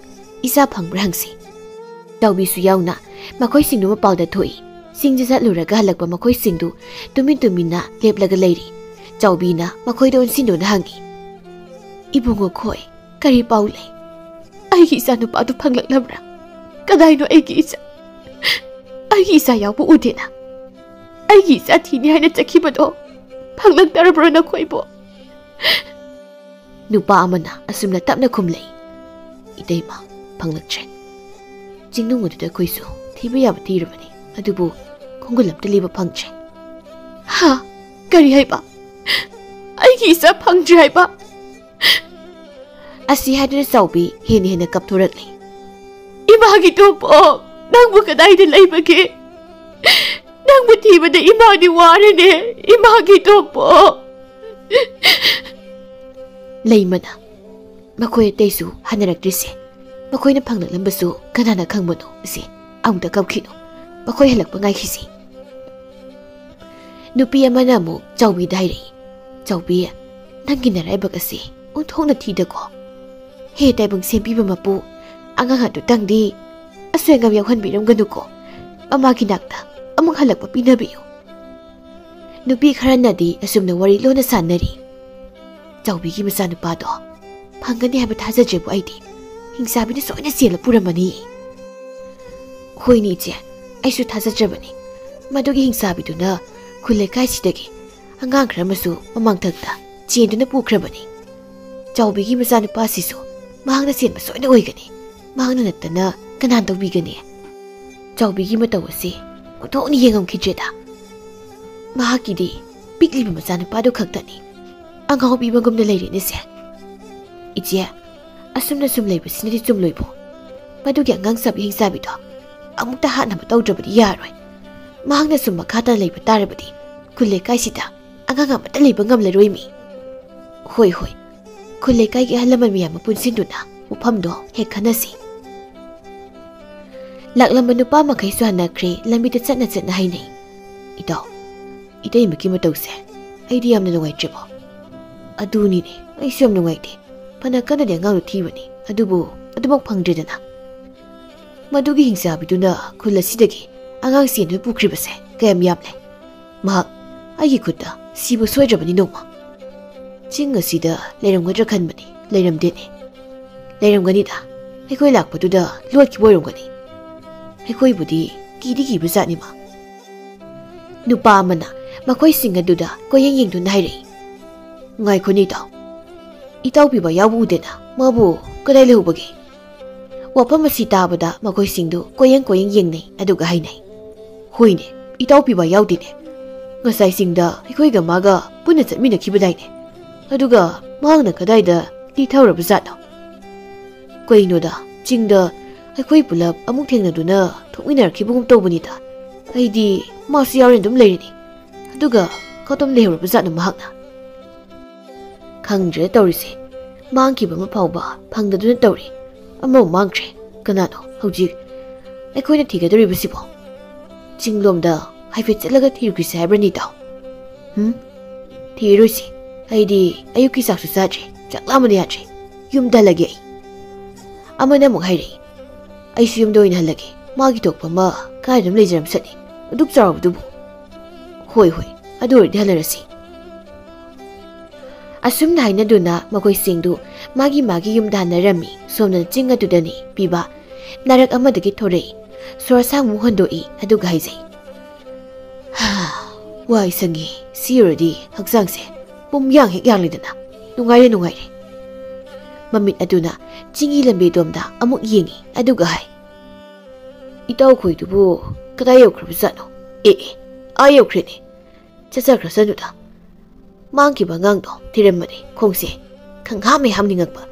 ꯏꯆꯥ ꯐꯪꯕ꯭ꯔꯥ ꯍꯪꯁꯤ꯫" ꯆꯥꯎꯕꯤꯁꯨ ꯌꯥꯎꯅ ꯃꯈꯣꯏꯁꯤꯡꯗꯨ ꯃꯄꯥꯜꯗ ꯊꯣꯛꯏ꯫ ꯆꯤꯡꯗ ꯆꯠꯂꯨꯔꯒ ꯍꯜꯂꯛꯄ ꯃꯈꯣꯏꯁꯤꯡꯗꯨ ꯇꯨꯃꯤꯟ ꯇꯨꯃꯤꯟꯅ ꯂꯦꯞꯂꯒ ꯂꯩꯔꯤ꯫ ꯆꯥꯎꯕꯤꯅ ꯃꯈꯣꯏꯗ ꯑꯣꯟꯁꯤꯟꯗꯨꯅ ꯍꯪꯉꯤ, "ꯏꯕꯨꯡꯉꯣ ꯈꯣꯏ, ꯀꯔꯤ ꯄꯥꯎ ꯂꯩ? ꯑꯩꯒꯤ ꯏꯆꯥ ꯅꯨꯄꯥꯗꯨ ꯐꯪꯂꯛꯂꯕ꯭ꯔꯥ? ꯀꯗꯥꯏꯅꯣ ꯑꯩꯒꯤ ꯏꯆꯥ? ꯑꯩꯒꯤ ꯏꯆꯥ ꯌꯥꯎꯕ ꯎꯗꯦꯅ꯫ ꯑꯩꯒꯤ ꯏꯆꯥ ꯊꯤꯅꯤ ꯍꯥꯏꯅ ꯆꯠꯈꯤꯕꯗꯣ ꯐꯪꯂꯛꯇꯔꯕ꯭ꯔꯣ ꯅꯈꯣꯏꯕꯨ?" ꯅꯨꯄꯥ ꯑꯃꯅ ꯑꯁꯨꯝꯅ ꯇꯞꯅ ꯈꯨꯝꯂꯛꯏ, "ꯏꯇꯩꯃ, ꯐꯪꯂꯛꯇ꯭ꯔꯦ꯫ ꯆꯤꯡꯅꯨꯡ ꯑꯗꯨꯗ ꯑꯩꯈꯣꯏꯁꯨ ꯊꯤꯕ ꯌꯥꯕ ꯊꯤꯔꯨꯕꯅꯤ, ꯑꯗꯨꯕꯨ ꯈꯣꯡꯒꯨꯜ ꯑꯝꯇ ꯂꯤꯕ ꯐꯪꯗ꯭ꯔꯦ꯫" "ꯍꯥ? ꯀꯔꯤ ꯍꯥꯏꯕ? ꯑꯩꯒꯤ ꯏꯆꯥ ꯐꯪꯗ꯭ꯔꯤ ꯍꯥꯏꯕ?" ꯑꯁꯤ ꯍꯥꯏꯗꯨꯅ ꯆꯥꯎꯕꯤ ꯍꯦꯟꯅ ꯍꯦꯟꯅ ꯀꯞꯊꯣꯔꯛꯂꯤ꯫ "ꯏꯃꯥꯒꯤ ꯇꯣꯝꯄꯣꯛ, ꯅꯪꯕꯨ ꯀꯗꯥꯏꯗ ꯂꯩꯕꯒꯦ? ꯅꯪꯕꯨ ꯊꯤꯕꯗ ꯏꯃꯥꯗꯤ ꯋꯥꯔꯦꯅꯦ, ꯏꯃꯥꯒꯤ ꯇꯣꯝꯄꯣꯛ!" ꯂꯩꯃꯅ ꯃꯈꯣꯏ ꯑꯇꯩꯁꯨ ꯍꯟꯅꯔꯛꯇ꯭ꯔꯤꯁꯦ, ꯃꯈꯣꯏꯅ ꯐꯪꯂꯛꯂꯝꯕꯁꯨ ꯀꯅꯥꯅ ꯈꯪꯕꯅꯣ? ꯑꯁꯤ ꯑꯃꯨꯛꯇ ꯀꯞꯈꯤꯅꯨ, ꯃꯈꯣꯏ ꯍꯜꯂꯛꯄ ꯉꯥꯏꯈꯤꯁꯤ꯫ ꯅꯨꯄꯤ ꯑꯃꯅ ꯑꯃꯨꯛ ꯆꯥꯎꯕꯤꯗ ꯍꯥꯏꯔꯛꯏ, "ꯆꯥꯎꯕꯤ, ꯅꯪꯒꯤ ꯅꯔꯥꯏꯕꯛ ꯑꯁꯤ ꯑꯣꯟꯊꯣꯛꯅ ꯊꯤꯗꯀꯣ꯫ ꯍꯦ ꯇꯥꯏꯕꯪ ꯁꯦꯝꯕꯤꯕ ꯃꯄꯨ, ꯑꯉꯥꯡ ꯑꯗꯨꯇꯪꯗꯤ ꯑꯁꯣꯏ ꯑꯉꯥꯝ ꯌꯥꯎꯍꯟꯕꯤꯔꯝꯒꯅꯨꯀꯣ꯫ ꯃꯃꯥꯒꯤ ꯅꯥꯛꯇ ꯑꯃꯨꯛ ꯍꯜꯂꯛꯄ ꯄꯤꯅꯕꯤꯌꯨ꯫" ꯅꯨꯄꯤ ꯈꯔꯅꯗꯤ ꯑꯁꯨꯝꯅ ꯋꯥꯔꯤ ꯂꯣꯟꯅ ꯁꯥꯟꯅꯔꯤ꯫ "ꯆꯥꯎꯕꯤꯒꯤ ꯃꯆꯥꯅꯨꯄꯥꯗꯣ ꯐꯪꯒꯅꯤ ꯍꯥꯏꯕ ꯊꯥꯖꯗ꯭ꯔꯦꯕꯨ ꯑꯩꯗꯤ꯫ ꯍꯤꯡꯆꯥꯕꯤꯅ ꯁꯣꯏꯅ ꯆꯦꯜꯂ ꯄꯨꯔꯝꯃꯅꯤ꯫" "ꯍꯣꯏꯅꯦ ꯏꯆꯦ, ꯑꯩꯁꯨ ꯊꯥꯖꯗ꯭ꯔꯕꯅꯤ꯫ ꯃꯗꯨꯒꯤ ꯍꯤꯡꯆꯥꯕꯤꯗꯨꯅ ꯈꯨꯜ ꯂꯩꯀꯥꯏꯁꯤꯗꯒꯤ ꯑꯉꯥꯡ ꯈꯔ ꯑꯃꯁꯨ ꯃꯃꯥꯡꯊꯛꯇ ꯆꯦꯟꯗꯨꯅ ꯄꯨꯈ꯭ꯔꯕꯅꯤ꯫ ꯆꯥꯎꯕꯤꯒꯤ ꯃꯆꯥꯅꯨꯄꯥꯁꯤꯁꯨ ꯃꯍꯥꯛꯅ ꯆꯦꯟꯕ ꯁꯣꯏꯅ ꯑꯣꯏꯒꯅꯤ꯫ ꯃꯍꯥꯛꯅ ꯅꯠꯇꯅ ꯀꯅꯥꯅ ꯇꯧꯕꯤꯒꯅꯤ?" ꯆꯥꯎꯕꯤꯒꯤ ꯃꯇꯧ ꯑꯁꯤ ꯑꯣꯟꯊꯣꯛꯅ ꯌꯦꯡꯉꯝꯈꯤꯗ꯭ꯔꯦꯗ꯫ ꯃꯍꯥꯛꯀꯤꯗꯤ ꯄꯤꯛꯂꯤꯕ ꯃꯆꯥꯅꯨꯄꯥꯗꯨ ꯈꯛꯇꯅꯤ꯫ ꯑꯉꯥꯎꯕꯤ ꯑꯃꯒꯨꯝꯅ ꯂꯩꯔꯦꯅꯦꯁꯦ꯫ "ꯏꯆꯦ, ꯑꯁꯨꯝꯅ ꯁꯨꯝ ꯂꯩꯕꯁꯤꯅꯗꯤ ꯆꯨꯝꯂꯣꯏꯕꯣ? ꯃꯗꯨꯒꯤ ꯑꯉꯥꯡ ꯆꯥꯕꯤ ꯍꯤꯡꯆꯥꯕꯤꯗꯣ ꯑꯃꯨꯛꯇ ꯍꯥꯠꯅꯕ ꯇꯧꯗ꯭ꯔꯕꯗꯤ ꯌꯥꯔꯣꯏ꯫ ꯃꯍꯥꯛꯅ ꯁꯨꯝ ꯃꯈꯥ ꯇꯥꯅ ꯂꯩꯕ ꯇꯥꯔꯕꯗꯤ ꯈꯨꯜ ꯂꯩꯀꯥꯏꯁꯤꯗ ꯑꯉꯥꯡ ꯑꯃꯠꯇ ꯂꯩꯕ ꯉꯝꯂꯔꯣꯏ ꯃꯤ꯫" "ꯍꯣꯏ, ꯍꯣꯏ, ꯈꯨꯜ ꯂꯩꯀꯥꯏꯒꯤ ꯑꯍꯜ ꯂꯃꯟ ꯃꯌꯥꯝ ꯑꯃ ꯄꯨꯟꯁꯤꯟꯗꯨꯅ ꯋꯥꯐꯝꯗꯣ ꯍꯦꯛ ꯈꯟꯅꯁꯤ꯫" ꯂꯥꯛꯂꯝꯕ ꯅꯨꯄꯥ ꯃꯈꯩꯁꯨ ꯍꯟꯅꯈ꯭ꯔꯦ, ꯂꯝꯕꯤꯗ ꯆꯠꯅ ꯆꯠꯅ ꯍꯥꯏꯅꯩ꯫ "ꯏꯇꯥꯎ, ꯏꯇꯩꯃꯒꯤ ꯃꯇꯧꯁꯦ ꯑꯩꯗꯤ ꯌꯥꯝꯅ ꯅꯨꯡꯉꯥꯏꯇ꯭ꯔꯦꯕꯣ꯫" "ꯑꯗꯨꯅꯤꯅꯦ, ꯑꯩꯁꯨ ꯌꯥꯝ ꯅꯨꯡꯉꯥꯏꯇꯦ꯫ ꯐꯅ ꯀꯟꯅꯗꯤ ꯑꯉꯥꯡꯗꯣ ꯊꯤꯕꯅꯤ, ꯑꯗꯨꯕꯨ ꯑꯗꯨꯃꯛ ꯐꯪꯗ꯭ꯔꯦꯗꯅ꯫ ꯃꯗꯨꯒꯤ ꯍꯤꯡꯆꯥꯕꯤꯗꯨꯅ ꯈꯨꯜ ꯑꯁꯤꯗꯒꯤ ꯑꯉꯥꯡ ꯆꯦꯟꯗꯨꯅ ꯄꯨꯈ꯭ꯔꯤꯕꯁꯦ ꯀꯌꯥꯝ ꯌꯥꯝꯂꯦ꯫ ꯃꯍꯥꯛ ꯑꯩꯒꯤ ꯈꯨꯠꯇ ꯁꯤꯕ ꯁꯣꯏꯗ꯭ꯔꯕꯅꯤ ꯅꯣꯡꯃ꯫ ꯆꯤꯡ ꯑꯁꯤꯗ ꯂꯩꯔꯝꯒꯗ꯭ꯔꯥ ꯈꯟꯕꯅꯤ, ꯂꯩꯔꯝꯗꯦꯅꯦ꯫ ꯂꯩꯔꯝꯒꯅꯤꯗ, ꯑꯩꯈꯣꯏ ꯂꯥꯛꯄꯗꯨꯗ ꯂꯣꯠꯈꯤꯕ ꯑꯣꯏꯔꯝꯒꯅꯤ꯫ ꯑꯩꯈꯣꯏꯕꯨꯗꯤ ꯀꯤꯗꯤ ꯀꯤꯕ ꯖꯥꯠꯅꯤꯃ꯫" ꯅꯨꯄꯥ ꯑꯃꯅ ꯃꯈꯣꯏꯁꯤꯡ ꯑꯗꯨꯗ ꯀꯣꯏꯌꯦꯡ ꯌꯦꯡꯗꯨꯅ ꯍꯥꯏꯔꯛꯏ, "ꯉꯥꯏꯈꯣꯅꯦ ꯏꯇꯥꯎ, ꯏꯇꯥꯎ ꯄꯤꯕ ꯌꯥꯎꯕ ꯎꯗꯦꯅ, ꯃꯥꯕꯨ ꯀꯗꯥꯏ ꯂꯩꯍꯧꯕꯒꯦ?" ꯋꯥꯐꯝ ꯑꯁꯤ ꯇꯥꯕꯗ ꯃꯈꯣꯏꯁꯤꯡꯗꯨ ꯀꯣꯏꯌꯦꯡ ꯀꯣꯏꯌꯦꯡ ꯌꯦꯡꯅꯩ, ꯑꯗꯨꯒ ꯍꯥꯏꯅꯩ, "ꯍꯣꯏꯅꯦ, ꯏꯇꯥꯎ ꯄꯤꯕ ꯌꯥꯎꯗꯦꯅꯦ꯫ ꯉꯁꯥꯏꯁꯤꯡꯗ ꯑꯩꯈꯣꯏꯒ ꯃꯥꯒ ꯄꯨꯟꯅ ꯆꯠꯃꯤꯟꯅꯈꯤꯕꯗꯥꯏꯅꯦ? ꯑꯗꯨꯒ ꯃꯍꯥꯛꯅ ꯀꯗꯥꯏꯗ ꯇꯤ ꯊꯧꯔꯕ ꯖꯥꯠꯅꯣ? ꯀꯩꯅꯣꯗ, ꯆꯤꯡꯗ ꯑꯩꯈꯣꯏ ꯄꯨꯂꯞ ꯑꯃꯨꯛ ꯊꯦꯡꯅꯗꯨꯅ ꯊꯣꯛꯃꯤꯟꯅꯔꯛꯈꯤꯕꯒꯨꯝ ꯇꯧꯕꯅꯤꯗ꯫ ꯑꯩꯗꯤ ꯃꯥꯁꯨ ꯌꯥꯎꯔꯦ ꯑꯗꯨꯝ ꯂꯩꯔꯤꯅꯤ꯫ ꯑꯗꯨꯒ ꯀꯗꯣꯝ ꯂꯩꯍꯧꯔꯕ ꯖꯥꯠꯅꯣ ꯃꯍꯥꯛꯅ? ꯈꯪꯗ꯭ꯔꯦ ꯇꯧꯔꯤꯁꯦ꯫ ꯃꯥꯡꯈꯤꯕ ꯑꯃ ꯐꯥꯎꯕ ꯐꯪꯗꯗꯨꯅ ꯇꯧꯔꯤ꯫ ꯑꯃꯕꯨ ꯃꯥꯡꯈ꯭ꯔꯦ꯫ ꯀꯅꯥꯅꯣ ꯍꯧꯖꯤꯛ ꯑꯩꯈꯣꯏꯅ ꯊꯤꯒꯗꯧꯔꯤꯕꯁꯤꯕꯣ? ꯆꯤꯡꯂꯣꯝꯗ ꯍꯥꯏꯐꯦꯠ ꯆꯠꯂꯒ ꯊꯤꯔꯨꯈꯤꯁꯦ ꯍꯥꯏꯕ꯭ꯔꯅꯤ, ꯏꯇꯥꯎ? ꯍꯨꯝ? ꯊꯤꯔꯣꯏꯁꯤ꯫ ꯑꯩꯗꯤ ꯑꯌꯨꯛꯀꯤ ꯆꯥꯛꯁꯨ ꯆꯥꯗ꯭ꯔꯤ꯫ ꯆꯥꯛ ꯂꯥꯝꯕꯅ ꯌꯥꯗ꯭ꯔꯦ꯫ ꯌꯨꯝꯗ ꯍꯜꯂꯒꯦ ꯑꯩ꯫ ꯑꯃꯅ ꯑꯃꯨꯛ ꯍꯥꯏꯔꯛꯏ, "ꯑꯩꯁꯨ ꯌꯨꯝꯗ ꯑꯣꯏꯅ ꯍꯜꯂꯒꯦ꯫ ꯃꯥꯒꯤ ꯊꯣꯛꯄ ꯑꯃ ꯀꯥꯏꯗ ꯑꯗꯨꯝ ꯂꯩꯖꯔꯝꯁꯅꯤ꯫ ꯑꯗꯨꯛ ꯆꯥꯎꯔꯕꯗꯨꯕꯨ꯫" "ꯍꯣꯏ, ꯍꯣꯏ, ꯑꯗꯨ ꯑꯣꯏꯔꯗꯤ ꯍꯜꯂꯔꯁꯤ꯫" ꯑꯁꯨꯝꯅ ꯍꯥꯏꯅꯗꯨꯅ ꯃꯈꯣꯏꯁꯤꯡꯗꯨ ꯃꯥꯒꯤ ꯃꯥꯒꯤ ꯌꯨꯝꯗ ꯍꯟꯅꯔꯝꯃꯤ꯫ ꯁꯣꯝꯗꯅ ꯆꯤꯡ ꯑꯗꯨꯗꯅꯤ ꯄꯤꯕ ꯅꯥꯔꯛ ꯑꯃꯗꯒꯤ ꯊꯣꯔꯛꯏ꯫ ꯁꯣꯔ ꯑꯁꯥꯡꯕ ꯍꯣꯟꯗꯣꯛꯏ, ꯑꯗꯨꯒ ꯍꯥꯏꯖꯩ, "ꯍꯥ, ꯋꯥꯏ ꯁꯪꯉꯤ꯫ ꯁꯤ ꯑꯣꯏꯔꯗꯤ ꯍꯛꯆꯥꯡꯁꯦ ꯄꯨꯝꯌꯥꯡ ꯍꯦꯛ ꯌꯥꯡꯂꯤꯗꯅ꯫ ꯅꯨꯡꯉꯥꯏꯔꯦ, ꯅꯨꯡꯉꯥꯏꯔꯦ꯫" ꯃꯃꯤꯠ ꯑꯗꯨꯅ ꯆꯤꯡꯒꯤ ꯂꯝꯕꯤꯗꯣꯝꯗ ꯑꯃꯨꯛ ꯌꯦꯡꯉꯤ, ꯑꯗꯨꯒ ꯍꯥꯏ, "ꯏꯇꯥꯎꯈꯣꯏꯗꯨꯕꯨ ꯀꯗꯥꯏ ꯌꯧꯈ꯭ꯔꯕꯖꯥꯠꯅꯣ? ꯑꯦ, ꯑꯦ, ꯑꯥ ꯌꯧꯈ꯭ꯔꯦꯅꯦ꯫ ꯆꯠꯆꯈ꯭ꯔꯁꯅꯨꯗ꯫ ꯃꯥꯡꯈꯤꯕ ꯑꯉꯥꯡꯗꯣ ꯊꯤꯔꯝꯕꯅꯦ ꯈꯣꯡꯁꯦ ꯈꯪꯍꯥꯝ ꯍꯦꯛ ꯍꯥꯝꯅꯤꯡꯉꯛꯄ꯫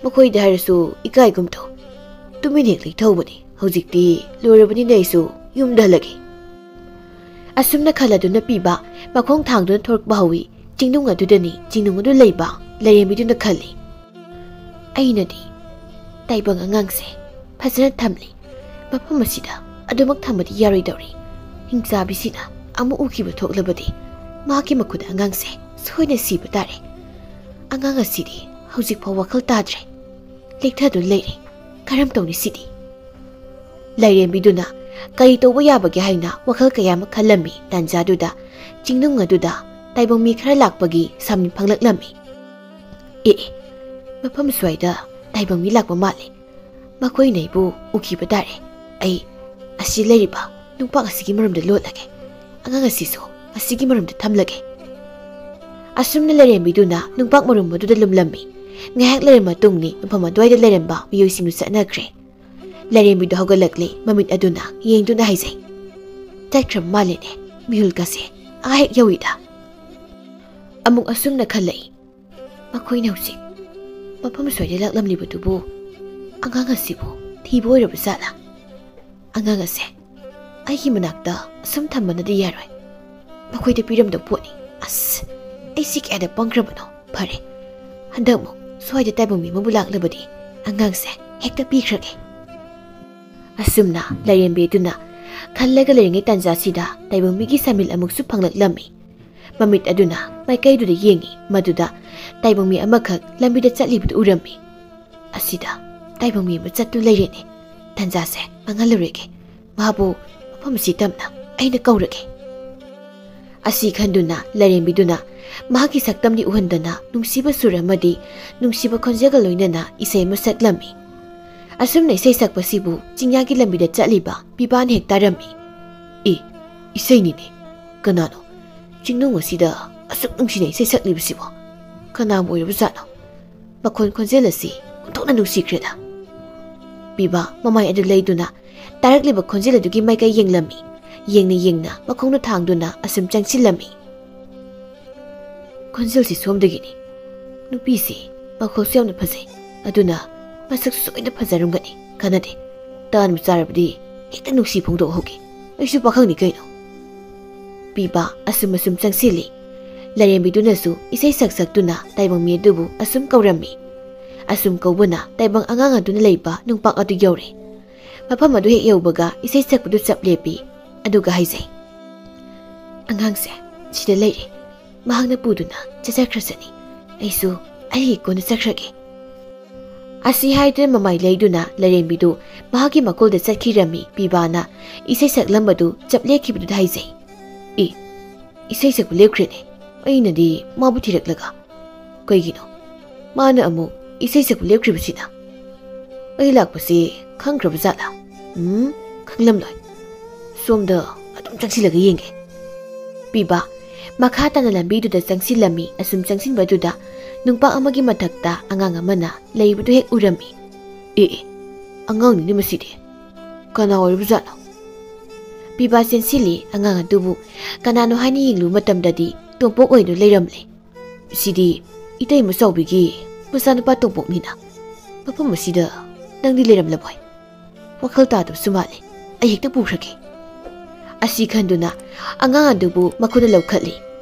ꯃꯈꯣꯏꯗ ꯍꯥꯏꯔꯁꯨ ꯏꯀꯥꯏꯒꯨꯝ ꯇꯧ꯫ ꯇꯨꯃꯤꯟ ꯍꯦꯛ ꯂꯩꯊꯍꯧꯕꯅꯦ꯫ ꯍꯧꯖꯤꯛꯇꯤ ꯂꯣꯏꯔꯕꯅꯤꯅ ꯑꯩꯁꯨ ꯌꯨꯝꯗ ꯍꯜꯂꯒꯦ꯫" ꯑꯁꯨꯝꯅ ꯈꯜꯂꯗꯨꯅ ꯄꯤꯕ ꯃꯈꯣꯡ ꯊꯥꯡꯗꯨꯅ ꯊꯣꯔꯛꯄ ꯍꯧꯏ꯫ ꯆꯤꯡꯅꯨꯡ ꯑꯗꯨꯗꯅꯤ ꯆꯤꯡꯅꯨꯡ ꯑꯗꯨ ꯂꯩꯕ ꯂꯥꯏꯔꯦꯝꯕꯤꯗꯨꯅ ꯈꯜꯂꯤ꯫ ꯑꯩꯅꯗꯤ ꯇꯥꯏꯕꯪ ꯑꯉꯥꯡꯁꯦ ꯐꯖꯅ ꯊꯝꯂꯤ꯫ ꯃꯐꯝ ꯑꯁꯤꯗ ꯑꯗꯨꯃꯛ ꯊꯝꯕꯗꯤ ꯌꯥꯔꯣꯏꯗꯧꯔꯤ꯫ ꯍꯤꯡꯆꯥꯕꯤꯁꯤꯅ ꯑꯃꯨꯛ ꯎꯈꯤꯕ ꯊꯣꯛꯂꯕꯗꯤ ꯃꯍꯥꯛꯀꯤ ꯃꯈꯨꯠ ꯑꯉꯥꯡꯁꯦ ꯁꯣꯏꯗꯅ ꯁꯤꯕ ꯇꯥꯔꯦ꯫ ꯑꯉꯥꯡ ꯑꯁꯤꯗꯤ ꯍꯧꯖꯤꯛꯐꯥꯎ ꯋꯥꯈꯜ ꯇꯥꯗ꯭ꯔꯦ꯫ ꯂꯦꯛꯊꯗꯨꯅ ꯂꯩꯔꯦ꯫ ꯀꯔꯝ ꯇꯧꯅꯤ ꯁꯤꯗꯤ? ꯂꯥꯏꯔꯦꯝꯕꯤꯗꯨꯅ ꯀꯔꯤ ꯇꯧꯕ ꯌꯥꯕꯒꯦ ꯍꯥꯏꯅ ꯋꯥꯈꯜ ꯀꯌꯥ ꯑꯃ ꯈꯜꯂꯝꯃꯤ꯫ ꯇꯥꯟꯖꯥꯗꯨꯗ ꯆꯤꯡꯅꯨꯡ ꯑꯗꯨꯗ ꯇꯥꯏꯕꯪ ꯃꯤ ꯈꯔ ꯂꯥꯛꯄꯒꯤ ꯁꯥꯃꯤꯟ ꯐꯪꯂꯛꯂꯝꯃꯤ꯫ ꯑꯦ, ꯑꯦ, ꯃꯐꯝ ꯁ꯭ꯋꯥꯏꯗ ꯇꯥꯏꯕꯪ ꯃꯤ ꯂꯥꯛꯄ ꯃꯥꯜꯂꯦ꯫ ꯃꯈꯣꯏꯅ ꯑꯩꯕꯨ ꯎꯈꯤꯕ ꯇꯥꯔꯦ꯫ ꯑꯩ ꯑꯁꯤ ꯂꯩꯔꯤꯕ ꯅꯨꯡꯄꯥꯛ ꯑꯁꯤꯒꯤ ꯃꯔꯨꯝꯗ ꯂꯣꯠꯂꯒꯦ꯫ ꯑꯉꯥꯡ ꯑꯁꯤꯁꯨ ꯑꯁꯤꯒꯤ ꯃꯔꯨꯝꯗ ꯊꯝꯂꯒꯦ꯫ ꯑꯁꯨꯝꯅ ꯂꯥꯏꯔꯦꯝꯕꯤꯗꯨꯅ ꯅꯨꯡꯄꯥꯛ ꯃꯔꯨꯝ ꯑꯗꯨꯗ ꯂꯨꯝꯂꯝꯃꯤ꯫ ꯉꯥꯏꯍꯥꯛ ꯂꯩꯔꯕ ꯃꯇꯨꯡꯅꯤ ꯃꯐꯝ ꯑꯗꯨꯋꯥꯏꯗ ꯂꯩꯔꯝꯕ ꯃꯤꯑꯣꯏꯁꯤꯡꯗꯨ ꯆꯠꯅꯈ꯭ꯔꯦ꯫ ꯂꯥꯏꯔꯦꯝꯕꯤꯗꯨ ꯍꯧꯒꯠꯂꯛꯂꯦ꯫ ꯃꯃꯤꯠ ꯑꯗꯨꯅ ꯌꯦꯡꯗꯨꯅ ꯍꯥꯏꯖꯩ, "ꯆꯠꯈ꯭ꯔꯕ ꯃꯥꯜꯂꯦꯅꯦ꯫ ꯃꯤꯍꯨꯜꯀꯁꯦ ꯑꯥ ꯍꯦꯛ ꯌꯧꯏꯗ꯫" ꯑꯃꯨꯛ ꯑꯁꯨꯝꯅ ꯈꯜꯂꯛꯏ, ꯃꯈꯣꯏꯅ ꯍꯧꯖꯤꯛ ꯃꯐꯝ ꯑꯁ꯭ꯋꯥꯏꯗ ꯂꯥꯛꯂꯝꯂꯤꯕꯗꯨꯕꯨ ꯑꯉꯥꯡ ꯑꯁꯤꯕꯨ ꯊꯤꯕ ꯑꯣꯏꯔꯕ ꯖꯥꯠꯂꯥ? ꯑꯉꯥꯡ ꯑꯁꯦ ꯑꯩꯒꯤ ꯃꯅꯥꯛꯇ ꯑꯁꯨꯝ ꯊꯝꯕꯅꯗꯤ ꯌꯥꯔꯣꯏ꯫ ꯃꯈꯣꯏꯗ ꯄꯤꯔꯝꯗꯕ ꯄꯣꯠꯅꯤ꯫ ꯑꯁ, ꯑꯩꯁꯤ ꯀꯌꯥꯗ ꯄꯪꯈ꯭ꯔꯕꯅꯣ꯫ ꯐꯔꯦ, ꯍꯟꯗꯛꯃꯨꯛ ꯁ꯭ꯋꯥꯏꯗ ꯇꯥꯏꯕꯪ ꯃꯤ ꯑꯃꯕꯨ ꯂꯥꯛꯂꯕꯗꯤ ꯑꯉꯥꯡꯁꯦ ꯍꯦꯛꯇ ꯄꯤꯈ꯭ꯔꯒꯦ꯫ ꯑꯁꯨꯝꯅ ꯂꯥꯏꯔꯦꯝꯕꯤꯗꯨꯅ ꯈꯜꯂꯒ ꯂꯩꯔꯤꯉꯩ ꯇꯥꯟꯖꯥꯁꯤꯗ ꯇꯥꯏꯕꯪ ꯃꯤꯒꯤ ꯁꯥꯃꯤꯜ ꯑꯃꯨꯛꯁꯨ ꯐꯪꯂꯛꯂꯝꯃꯤ꯫ ꯃꯃꯤꯠ ꯑꯗꯨꯅ ꯃꯥꯏꯀꯩꯗꯨꯗ ꯌꯦꯡꯉꯤ꯫ ꯃꯗꯨꯗ ꯇꯥꯏꯕꯪ ꯃꯤ ꯑꯃꯈꯛ ꯂꯝꯕꯤꯗ ꯆꯠꯂꯤꯕꯗꯨ ꯎꯔꯝꯃꯤ꯫ ꯑꯁꯤꯗ ꯇꯥꯏꯕꯪ ꯃꯤ ꯑꯃ ꯆꯠꯇꯨ ꯂꯩꯔꯦꯅꯦ꯫ ꯇꯥꯟꯖꯥꯁꯦ ꯃꯥꯡꯍꯜꯂꯔꯣꯏꯒꯦ꯫ ꯃꯍꯥꯛꯄꯨ ꯃꯐꯝ ꯑꯁꯤ ꯇꯝꯅ ꯑꯩꯅ ꯀꯧꯔꯒꯦ꯫ ꯑꯁꯤ ꯈꯟꯗꯨꯅ ꯂꯥꯏꯔꯦꯝꯕꯤꯗꯨꯅ ꯃꯍꯥꯛꯀꯤ ꯁꯛꯇꯝꯗꯤ ꯎꯍꯟꯗꯅ ꯅꯨꯡꯁꯤꯕ ꯁꯨꯔ ꯑꯃꯗꯤ ꯅꯨꯡꯁꯤꯕ ꯈꯣꯟꯖꯦꯜꯒ ꯂꯣꯏꯅꯅ ꯏꯁꯩ ꯑꯃ ꯁꯛꯂꯝꯃꯤ꯫ ꯑꯁꯨꯝꯅ ꯏꯁꯩ ꯁꯛꯄꯁꯤꯕꯨ ꯆꯤꯡꯌꯥꯒꯤ ꯂꯝꯕꯤꯗ ꯆꯠꯂꯤꯕ ꯄꯤꯕꯥꯅ ꯍꯦꯛ ꯇꯥꯔꯝꯃꯤ꯫ "ꯑꯦ, ꯏꯁꯩꯅꯤꯅꯦ꯫ ꯀꯅꯥꯅꯣ ꯆꯤꯡꯅꯨꯡ ꯑꯁꯤꯗ ꯑꯁꯨꯛ ꯅꯨꯡꯁꯤꯅ ꯏꯁꯩ ꯁꯛꯂꯤꯕꯁꯤꯕꯣ? ꯀꯅꯥꯕꯨ ꯑꯣꯏꯔꯕꯖꯥꯠꯅꯣ? ꯃꯈꯣꯟ ꯈꯣꯟꯖꯦꯜ ꯑꯁꯤ ꯑꯣꯟꯊꯣꯛꯅ ꯅꯨꯡꯁꯤꯈ꯭ꯔꯦꯗ!" ꯄꯤꯕꯥ ꯃꯃꯥꯏ ꯑꯗꯨ ꯂꯩꯗꯨꯅ ꯇꯥꯔꯛꯂꯤꯕ ꯈꯣꯟꯖꯦꯜ ꯑꯗꯨꯒꯤ ꯃꯥꯏꯀꯩ ꯌꯦꯡꯂꯝꯃꯤ꯫ ꯌꯦꯡꯅ ꯌꯦꯡꯅ ꯃꯈꯣꯡꯗꯨ ꯊꯥꯡꯗꯨꯅ ꯑꯁꯨꯝ ꯆꯪꯁꯤꯜꯂꯝꯃꯤ꯫ "ꯈꯣꯟꯖꯦꯜꯁꯤ ꯁꯣꯝꯗꯒꯤꯅꯤ꯫ ꯅꯨꯄꯤꯁꯤ ꯃꯈꯣꯜꯁꯨ ꯌꯥꯝꯅ ꯐꯖꯩ꯫ ꯑꯗꯨꯅ ꯃꯁꯛꯁꯨ ꯁꯣꯏꯅ ꯐꯖꯔꯝꯒꯅꯤ꯫ ꯀꯥꯟꯅꯗꯦ꯫ ꯇꯥꯟꯕꯨ ꯆꯥꯔꯕꯗꯤ ꯍꯦꯛꯇ ꯅꯨꯡꯁꯤ ꯐꯣꯡꯗꯣꯛꯍꯧꯒꯦ꯫ ꯑꯩꯁꯨ ꯄꯥꯈꯪꯅꯤ ꯀꯩꯅꯣ꯫" ꯄꯤꯕꯥ ꯑꯁꯨꯝ ꯑꯁꯨꯝ ꯆꯪꯁꯤꯜꯂꯤ꯫ ꯂꯥꯏꯔꯦꯝꯕꯤꯗꯨꯅꯁꯨ ꯏꯁꯩ ꯁꯛ ꯁꯛꯇꯨꯅ ꯇꯥꯏꯕꯪ ꯃꯤ ꯑꯗꯨꯕꯨ ꯑꯁꯨꯝ ꯀꯧꯔꯝꯃꯤ꯫ ꯑꯁꯨꯝ ꯀꯧꯕꯅ ꯇꯥꯏꯕꯪ ꯑꯉꯥꯡ ꯑꯗꯨꯅ ꯂꯩꯕ ꯅꯨꯡꯄꯥꯛ ꯑꯗꯨ ꯌꯧꯔꯦ꯫ ꯃꯐꯝ ꯑꯗꯨ ꯍꯦꯛ ꯌꯧꯕꯒ ꯏꯁꯩ ꯁꯛꯄꯗꯨ ꯆꯞ ꯂꯦꯞꯄꯤ꯫ ꯑꯗꯨꯒ ꯍꯥꯏꯖꯩ, "ꯑꯉꯥꯡꯁꯦ ꯁꯤꯗ ꯂꯩꯔꯦ꯫ ꯃꯍꯥꯛꯅ ꯄꯨꯗꯨꯅ ꯆꯠꯆꯈ꯭ꯔꯁꯅꯤ꯫ ꯑꯩꯁꯨ ꯑꯩꯒꯤ ꯀꯣꯟꯅ ꯆꯠꯈ꯭ꯔꯒꯦ꯫" ꯑꯁꯤ ꯍꯥꯏꯗꯨꯅ ꯃꯃꯥꯏ ꯂꯩꯗꯨꯅ ꯂꯥꯏꯔꯦꯝꯕꯤꯗꯨ ꯃꯍꯥꯛꯀꯤ ꯃꯀꯣꯜꯗ ꯆꯠꯈꯤꯔꯝꯃꯤ꯫ ꯄꯤꯕꯥꯅ ꯏꯁꯩ ꯁꯛꯂꯝꯕꯗꯨ ꯆꯞ ꯂꯦꯞꯈꯤꯕꯗꯨꯗ ꯍꯥꯏꯖꯩ, "ꯑꯦ, ꯏꯁꯩ ꯁꯛꯄ ꯂꯦꯞꯈ꯭ꯔꯦꯅꯦ꯫ ꯑꯩꯅꯗꯤ ꯃꯥꯕꯨ ꯊꯤꯔꯛꯂꯒ꯫ ꯀꯩꯒꯤꯅꯣ ꯃꯥꯅ ꯑꯃꯨꯛ ꯏꯁꯩ ꯁꯛꯄ ꯂꯦꯞꯈ꯭ꯔꯤꯕꯁꯤꯅ? ꯑꯩ ꯂꯥꯛꯄꯁꯤ ꯈꯪꯈ꯭ꯔꯕ ꯖꯥꯠꯂꯥ? ꯎꯝ, ꯈꯪꯂꯝꯂꯣꯏ꯫ ꯁꯣꯝꯗ ꯑꯗꯨꯝ ꯆꯪꯁꯤꯜꯂꯒ ꯌꯦꯡꯒꯦ꯫" ꯄꯤꯕꯥ ꯃꯈꯥ ꯇꯥꯅ ꯂꯝꯕꯤꯗꯨꯗ ꯆꯪꯁꯤꯜꯂꯝꯃꯤ꯫ ꯑꯁꯨꯝ ꯆꯪꯁꯤꯟꯕꯗꯨꯗ ꯅꯨꯡꯄꯥꯛ ꯑꯃꯒꯤ ꯃꯊꯛꯇ ꯑꯉꯥꯡ ꯑꯃꯅ ꯂꯩꯕꯗꯨ ꯍꯦꯛ ꯎꯔꯝꯃꯤ꯫ "ꯑꯦ ꯑꯦ, ꯑꯉꯥꯡꯅꯤꯅꯦ ꯃꯁꯤꯗꯤ꯫ ꯀꯅꯥ ꯑꯣꯏꯔꯕꯖꯥꯠꯅꯣ?" ꯄꯤꯕꯥ ꯆꯦꯟꯁꯤꯜꯂꯤ꯫ ꯑꯉꯥꯡ ꯑꯗꯨꯕꯨ ꯀꯅꯥꯅꯣ ꯍꯥꯏꯅ ꯌꯦꯡꯂꯨꯕ ꯃꯇꯝꯗꯗꯤ ꯇꯣꯝꯄꯣꯛ ꯑꯣꯏꯗꯨꯅ ꯂꯩꯔꯝꯂꯦ꯫ "ꯁꯤꯗꯤ "ꯏꯇꯩꯃ ꯆꯥꯎꯕꯤꯒꯤ ꯃꯆꯥꯅꯨꯄꯥ ꯇꯣꯝꯄꯣꯛꯅꯤꯅ ꯃꯐꯝ ꯑꯁꯤꯗ ꯅꯪꯗꯤ ꯂꯩꯔꯝꯂꯕꯣꯏ? ꯋꯥꯈꯜ ꯇꯥꯗꯕꯁꯨ ꯃꯥꯜꯂꯤ꯫ ꯑꯩ ꯍꯦꯛꯇ ꯄꯨꯈ꯭ꯔꯒꯦ"꯫ ꯑꯁꯤ ꯈꯟꯗꯨꯅ ꯑꯉꯥꯡ ꯑꯗꯨꯕꯨ ꯃꯈꯨꯠꯅ ꯂꯧꯈꯠꯂꯤ꯫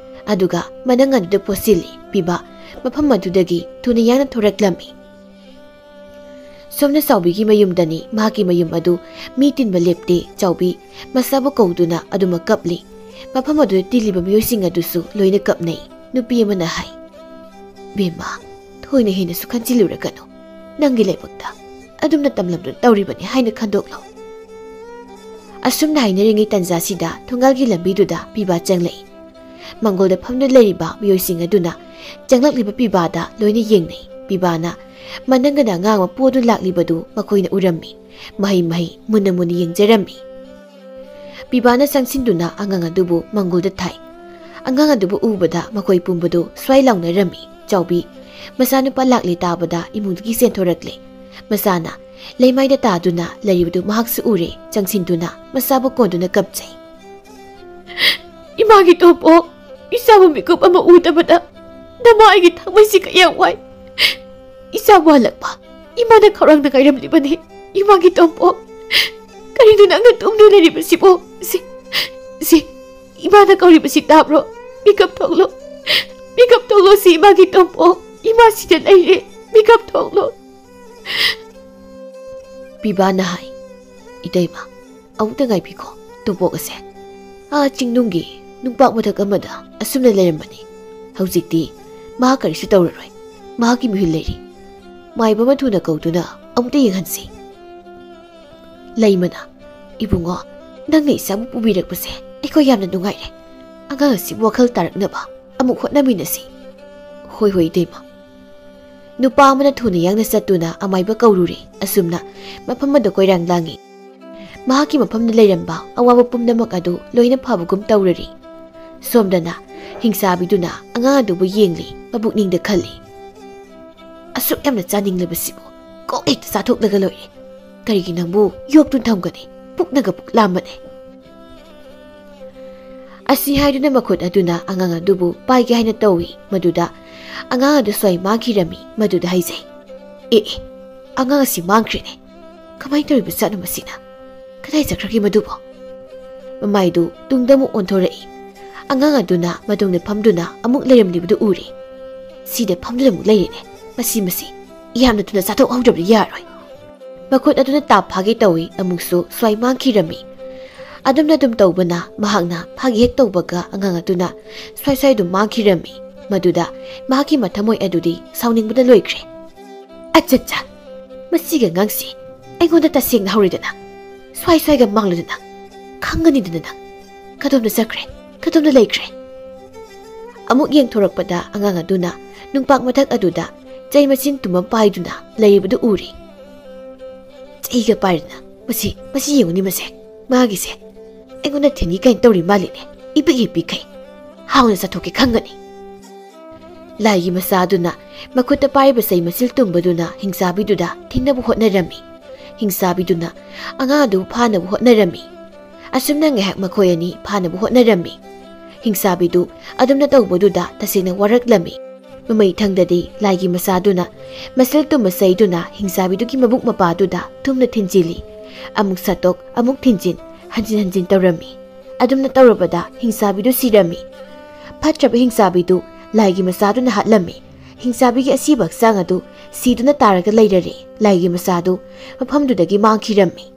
ꯑꯗꯨꯒ ꯃꯅꯪ ꯑꯗꯨꯗ ꯄꯣꯠꯁꯤꯜꯂꯤ꯫ ꯄꯤꯕꯥ ꯃꯐꯝ ꯑꯗꯨꯗꯒꯤ ꯊꯨꯅ ꯌꯥꯡꯅ ꯊꯣꯔꯛꯂꯝꯃꯤ꯫ ꯁꯣꯝꯅ ꯆꯥꯎꯕꯤꯒꯤ ꯃꯌꯨꯝꯗꯅꯤ꯫ ꯃꯍꯥꯛꯀꯤ ꯃꯌꯨꯝ ꯑꯗꯨ ꯃꯤ ꯇꯤꯟꯕ ꯂꯦꯞꯇꯦ꯫ ꯆꯥꯎꯕꯤ ꯃꯆꯥꯕꯨ ꯀꯧꯗꯨꯅ ꯑꯗꯨꯃꯛ ꯀꯞꯂꯤ꯫ ꯃꯐꯝ ꯑꯗꯨꯗ ꯇꯤꯜꯂꯤꯕ ꯃꯤꯑꯣꯏꯁꯤꯡ ꯑꯗꯨꯁꯨ ꯂꯣꯏꯅ ꯀꯞꯅꯩ꯫ ꯅꯨꯄꯤ ꯑꯃꯅ ꯍꯥꯏ, "ꯕꯦꯝꯃ, ꯊꯣꯏꯅ ꯍꯦꯟꯅꯁꯨ ꯈꯟꯖꯤꯜꯂꯨꯔꯒꯅꯨ꯫ ꯅꯪꯒꯤ ꯂꯥꯏꯕꯛꯇ ꯑꯗꯨꯝꯅ ꯇꯝꯂꯝꯗꯨꯅ ꯇꯧꯔꯤꯕꯅꯤ ꯍꯥꯏꯅ ꯈꯟꯗꯣꯛꯂꯣ"꯫ ꯑꯁꯨꯝꯅ ꯍꯥꯏꯅꯔꯤꯉꯩ ꯇꯟꯖꯥꯁꯤꯗ ꯊꯣꯡꯒꯥꯜꯒꯤ ꯂꯝꯕꯤꯗꯨꯗ ꯄꯤꯕꯥ ꯆꯪꯂꯛꯏ꯫ ꯃꯪꯒꯣꯜꯗ ꯐꯝꯗꯨꯅ ꯂꯩꯔꯤꯕ ꯃꯤꯑꯣꯏꯁꯤꯡ ꯑꯗꯨꯅ ꯆꯪꯂꯛꯂꯤꯕ ꯄꯤꯕꯥꯗ ꯂꯣꯏꯅ ꯌꯦꯡꯅꯩ꯫ ꯄꯤꯕꯥꯅ ꯃꯅꯪꯒꯅ ꯑꯉꯥꯡ ꯑꯃ ꯄꯣꯗꯨꯅ ꯂꯥꯛꯂꯤꯕꯗꯨ ꯃꯈꯣꯏꯅ ꯎꯔꯝꯃꯤ꯫ ꯃꯍꯩ ꯃꯍꯩ ꯃꯨꯟꯅ ꯃꯨꯟꯅ ꯌꯦꯡꯖꯔꯝꯃꯤ꯫ ꯄꯤꯕꯥꯅ ꯆꯪꯁꯤꯟꯗꯨꯅ ꯑꯉꯥꯡ ꯑꯗꯨꯕꯨ ꯃꯪꯒꯣꯜꯗ ꯊꯥꯏ꯫ ꯑꯉꯥꯡ ꯑꯗꯨꯕꯨ ꯎꯕꯗ ꯃꯈꯣꯏ ꯄꯨꯝꯕꯗꯨ ꯁ꯭ꯋꯥꯏ ꯂꯥꯎꯅꯔꯝꯃꯤ꯫ ꯆꯥꯎꯕꯤ ꯃꯆꯥꯅꯨꯄꯥ ꯂꯥꯛꯂꯦ ꯇꯥꯕꯗ ꯏꯃꯨꯡꯗꯒꯤ ꯆꯦꯟꯊꯣꯔꯛꯂꯦ꯫ ꯃꯆꯥꯅ ꯂꯩꯃꯥꯏꯗ ꯇꯥꯗꯨꯅ ꯂꯩꯔꯤꯕꯗꯨ ꯃꯍꯥꯛꯁꯨ ꯎꯔꯦ꯫ ꯆꯪꯁꯤꯟꯗꯨꯅ ꯃꯆꯥꯕꯨ ꯀꯣꯟꯗꯨꯅ ꯀꯞꯆꯩ꯫ "ꯏꯃꯥꯒꯤ ꯇꯣꯝꯄꯣꯛ, ꯏꯆꯥꯕꯨ ꯃꯤꯀꯨꯞ ꯑꯃ ꯎꯗꯕꯗ ꯅꯃꯥ ꯑꯩꯒꯤ ꯊꯃꯣꯏꯁꯤ ꯀꯌꯥ ꯋꯥꯏ꯫ ꯏꯆꯥꯕꯨ ꯍꯜꯂꯛꯄ ꯏꯃꯥꯅ ꯈꯧꯔꯥꯡꯅ ꯉꯥꯏꯔꯝꯂꯤꯕꯅꯤ꯫ ꯏꯃꯥꯒꯤ ꯇꯣꯝꯄꯣꯛ, ꯀꯔꯤꯅꯣ ꯅꯪꯅ ꯇꯨꯝꯗꯨꯅ ꯂꯩꯔꯤꯕꯁꯤꯕꯨ? ꯁꯤ, ꯁꯤ, ꯏꯃꯥꯅ ꯀꯧꯔꯤꯕꯁꯤ ꯇꯥꯕ꯭ꯔꯣ? ꯃꯤꯀꯞ ꯊꯣꯛꯂꯣ, ꯃꯤꯀꯞ ꯊꯣꯛꯂꯣ, ꯁꯤ ꯏꯃꯥꯒꯤ ꯇꯣꯝꯄꯣꯛ, ꯏꯃꯥ ꯁꯤꯗ ꯂꯩꯔꯦ, ꯃꯤꯀꯞ ꯊꯣꯛꯂꯣ"꯫ ꯄꯤꯕꯥꯅ ꯍꯥꯏ, "ꯏꯇꯩꯃ, ꯑꯃꯨꯛꯇ ꯉꯥꯏꯕꯤꯈꯣ, ꯇꯣꯝꯄꯣꯛ ꯑꯁꯦ ꯑꯥ ꯆꯤꯡꯅꯨꯡꯒꯤ ꯅꯨꯡꯄꯥꯛ ꯃꯊꯛ ꯑꯃꯗ ꯑꯁꯨꯝꯅ ꯂꯩꯔꯝꯕꯅꯤ꯫ ꯍꯧꯖꯤꯛꯇꯤ ꯃꯍꯥꯛ ꯀꯔꯤꯁꯨ ꯇꯧꯔꯔꯣꯏ꯫ ꯃꯍꯥꯛꯀꯤ ꯃꯤꯍꯨꯜ ꯂꯩꯔꯤ꯫ ꯃꯥꯏꯕ ꯑꯃ ꯊꯨꯅ ꯀꯧꯗꯨꯅ ꯑꯃꯨꯛꯇ ꯌꯦꯡꯍꯟꯁꯤ"꯫ ꯂꯩꯃꯅ, "ꯏꯕꯨꯡꯉꯣ, ꯅꯪꯅ ꯏꯆꯥꯕꯨ ꯄꯨꯕꯤꯔꯛꯄꯁꯦ ꯑꯩꯈꯣꯏ ꯌꯥꯝꯅ ꯅꯨꯡꯉꯥꯏꯔꯦ꯫ ꯑꯉꯥꯡ ꯑꯁꯤꯕꯨ ꯋꯥꯈꯜ ꯇꯥꯔꯛꯅꯕ ꯑꯃꯨꯛ ꯍꯣꯠꯅꯃꯤꯟꯅꯁꯤ"꯫ "ꯍꯣꯏ, ꯍꯣꯏ, ꯏꯇꯩꯃ"꯫ ꯅꯨꯄꯥ ꯑꯃꯅ ꯊꯨꯅ ꯌꯥꯡꯅ ꯆꯠꯇꯨꯅ ꯑꯃꯥꯏꯕ ꯀꯧꯔꯨꯔꯦ꯫ ꯑꯁꯨꯝꯅ ꯃꯐꯝ ꯑꯗꯨ ꯀꯣꯏꯔꯥꯡ ꯂꯥꯡꯉꯤ꯫ ꯃꯍꯥꯛꯀꯤ ꯃꯐꯝꯗ ꯂꯩꯔꯝꯕ ꯑꯋꯥꯕ ꯄꯨꯝꯅꯃꯛ ꯑꯗꯨ ꯂꯣꯏꯅ ꯐꯕꯒꯨꯝ ꯇꯧꯔꯔꯤ꯫ ꯁꯣꯝꯗꯅ ꯍꯤꯡꯆꯥꯕꯤꯗꯨꯅ ꯑꯉꯥꯡ ꯑꯗꯨꯕꯨ ꯌꯦꯡꯂꯤ, ꯃꯄꯨꯛꯅꯤꯡꯗ ꯈꯜꯂꯤ, "ꯑꯁꯨꯛ ꯌꯥꯝꯅ ꯆꯥꯅꯤꯡꯂꯕꯁꯤꯕꯨ ꯀꯣꯛ ꯍꯦꯛꯇ ꯆꯥꯊꯣꯛꯂꯒ ꯂꯣꯏꯔꯦ꯫ ꯀꯔꯤꯒꯤ ꯅꯪꯕꯨ ꯌꯣꯛꯇꯨꯅ ꯊꯝꯒꯅꯤ? ꯄꯨꯛꯅꯒ ꯄꯨꯛ ꯂꯥꯝꯕꯅꯦ"꯫ ꯑꯁꯤ ꯍꯥꯏꯗꯨꯅ ꯃꯈꯨꯠ ꯑꯗꯨꯅ ꯑꯉꯥꯡ ꯑꯗꯨꯕꯨ ꯄꯥꯏꯒꯦ ꯍꯥꯏꯅ ꯇꯧꯏ꯫ ꯃꯗꯨꯗ ꯑꯉꯥꯡ ꯑꯗꯨ ꯁ꯭ꯋꯥꯏ ꯃꯥꯡꯈꯤꯔꯝꯃꯤ꯫ ꯃꯗꯨꯗ ꯍꯥꯏꯖꯩ, "ꯑꯦ ꯑꯦ, ꯑꯉꯥꯡ ꯑꯁꯤ ꯃꯥꯡꯈ꯭ꯔꯦꯅꯦ꯫ ꯀꯃꯥꯏꯅ ꯇꯧꯔꯤꯕ ꯖꯥꯠꯅꯣ ꯃꯁꯤꯅ? ꯀꯗꯥꯏ ꯆꯠꯈ꯭ꯔꯒꯦ ꯃꯗꯨꯕꯣ?" ꯃꯃꯥꯏꯗꯨ ꯇꯨꯡꯗ ꯑꯃꯨꯛ ꯑꯣꯟꯊꯣꯔꯛꯏ꯫ ꯑꯉꯥꯡ ꯑꯗꯨꯅ ꯃꯇꯨꯡꯗ ꯐꯝꯗꯨꯅ ꯑꯃꯨꯛ ꯂꯩꯔꯝꯂꯤꯕꯗꯨ ꯎꯔꯦ꯫ "ꯁꯤꯗ ꯐꯝꯗꯨꯅ ꯑꯃꯨꯛ ꯂꯩꯔꯦꯅꯦ꯫ ꯃꯁꯤ, ꯃꯁꯤ ꯌꯥꯝꯅ ꯊꯨꯅ ꯆꯥꯊꯣꯛꯍꯧꯗ꯭ꯔꯕꯗꯤ ꯌꯥꯔꯣꯏ꯫" ꯃꯈꯨꯠ ꯑꯗꯨꯅ ꯇꯥꯞ ꯐꯥꯒꯦ ꯇꯧꯏ, ꯑꯃꯨꯛꯁꯨ ꯁ꯭ꯋꯥꯏ ꯃꯥꯡꯈꯤꯔꯝꯃꯤ꯫ ꯑꯗꯨꯝꯅ ꯑꯗꯨꯝ ꯇꯧꯕꯅ ꯃꯍꯥꯛꯅ ꯐꯥꯒꯦ ꯍꯦꯛ ꯇꯧꯕꯒ ꯑꯉꯥꯡ ꯑꯗꯨꯅ ꯁ꯭ꯋꯥꯏ ꯁ꯭ꯋꯥꯏ ꯑꯗꯨꯝ ꯃꯥꯡꯈꯤꯔꯝꯃꯤ꯫ ꯃꯗꯨꯗ ꯃꯍꯥꯛꯀꯤ ꯃꯊꯃꯣꯏ ꯑꯗꯨꯗꯤ ꯁꯥꯎꯅꯤꯡꯕꯅ ꯂꯣꯏꯈ꯭ꯔꯦ꯫ "ꯑꯆꯠꯆꯥ, ꯃꯁꯤꯒꯤ ꯑꯉꯥꯡꯁꯤ ꯑꯩꯉꯣꯟꯗ ꯇꯁꯦꯡꯅ ꯍꯧꯔꯦꯗꯅ꯫ ꯁ꯭ꯋꯥꯏ ꯁ꯭ꯋꯥꯏꯒ ꯃꯥꯡꯂꯗꯅ꯫ ꯈꯪꯒꯅꯤꯗꯅ ꯅꯪ꯫ ꯀꯗꯣꯝꯗ ꯆꯠꯈ꯭ꯔꯦ? ꯀꯗꯣꯝꯗ ꯂꯩꯈ꯭ꯔꯦ?" ꯑꯃꯨꯛ ꯌꯦꯡꯊꯣꯔꯛꯄꯗ ꯑꯉꯥꯡ ꯑꯗꯨꯅ ꯅꯨꯡꯄꯥꯛ ꯃꯊꯛ ꯑꯗꯨꯗ ꯆꯩ ꯃꯆꯤꯟ ꯇꯨꯝꯕ ꯄꯥꯏꯗꯨꯅ ꯂꯩꯔꯤꯕꯗꯨ ꯎꯔꯦ꯫ "ꯆꯩꯒ ꯄꯥꯏꯔꯗꯅ꯫ ꯃꯁꯤ, ꯃꯁꯤ ꯌꯦꯡꯉꯨꯅꯤ ꯃꯁꯦ꯫ ꯃꯥꯒꯤꯁꯦ ꯑꯩꯉꯣꯟꯗ ꯊꯤꯟꯒꯤ ꯀꯥꯏꯅ ꯇꯧꯔꯤ ꯃꯥꯜꯂꯤꯅꯦ꯫ ꯏꯄꯤꯛ ꯏꯄꯤꯛꯈꯩ꯫ ꯍꯥꯎꯅ ꯆꯥꯊꯣꯛꯀꯦ ꯈꯪꯒꯅꯤ꯫" ꯂꯥꯏꯒꯤ ꯃꯆꯥꯗꯨꯅ ꯃꯈꯨꯠꯇ ꯄꯥꯏꯔꯤꯕ ꯆꯩ ꯃꯆꯤꯜ ꯇꯨꯝꯕꯗꯨꯅ ꯍꯤꯡꯆꯥꯕꯤꯗꯨꯗ ꯊꯤꯟꯅꯕ ꯍꯣꯠꯅꯔꯝꯃꯤ꯫ ꯍꯤꯡꯆꯥꯕꯤꯗꯨꯅ ꯑꯉꯥꯡ ꯑꯗꯨꯕꯨ ꯐꯥꯅꯕ ꯍꯣꯠꯅꯔꯝꯃꯤ꯫ ꯑꯁꯨꯝꯅ ꯉꯥꯏꯍꯥꯛ ꯃꯈꯣꯏ ꯑꯅꯤ ꯐꯥꯅꯕ ꯍꯣꯠꯅꯔꯝꯃꯤ꯫ ꯍꯤꯡꯆꯥꯕꯤꯗꯨ ꯑꯗꯨꯝꯅ ꯇꯧꯕꯗꯨꯗ ꯇꯁꯦꯡꯅ ꯋꯥꯔꯛꯂꯝꯃꯤ꯫ ꯃꯃꯩꯊꯪꯗꯗꯤ ꯂꯥꯏꯒꯤ ꯃꯆꯥꯗꯨꯅ ꯃꯆꯤꯜ ꯇꯨꯝꯕ ꯆꯩꯗꯨꯅ ꯍꯤꯡꯆꯥꯕꯤꯗꯨꯒꯤ ꯃꯕꯨꯛ ꯃꯄꯥꯗꯨꯗ ꯊꯨꯝꯅ ꯊꯤꯟꯖꯤꯜꯂꯤ꯫ ꯑꯃꯨꯛ ꯁꯠꯇꯣꯛ, ꯑꯃꯨꯛ ꯊꯤꯟꯖꯤꯟ, ꯍꯟꯖꯤꯟ ꯍꯟꯖꯤꯟ ꯇꯧꯔꯝꯃꯤ꯫ ꯑꯗꯨꯝꯅ ꯇꯧꯔꯕꯗ ꯍꯤꯡꯆꯥꯕꯤꯗꯨ ꯁꯤꯔꯝꯃꯤ꯫ ꯐꯠꯇ꯭ꯔꯕ ꯍꯤꯡꯆꯥꯕꯤꯗꯨ ꯂꯥꯏꯒꯤ ꯃꯆꯥꯗꯨꯅ ꯍꯥꯠꯂꯝꯃꯤ꯫ ꯍꯤꯡꯆꯥꯕꯤꯒꯤ ꯑꯁꯤꯕ ꯍꯛꯆꯥꯡ ꯑꯗꯨ ꯁꯤꯗꯨꯅ ꯇꯥꯔꯒ ꯂꯩꯔꯔꯦ꯫ ꯂꯥꯏꯒꯤ ꯃꯆꯥꯗꯨ ꯃꯐꯝꯗꯨꯗꯒꯤ ꯃꯥꯡꯈꯤꯔꯝꯃꯤ꯫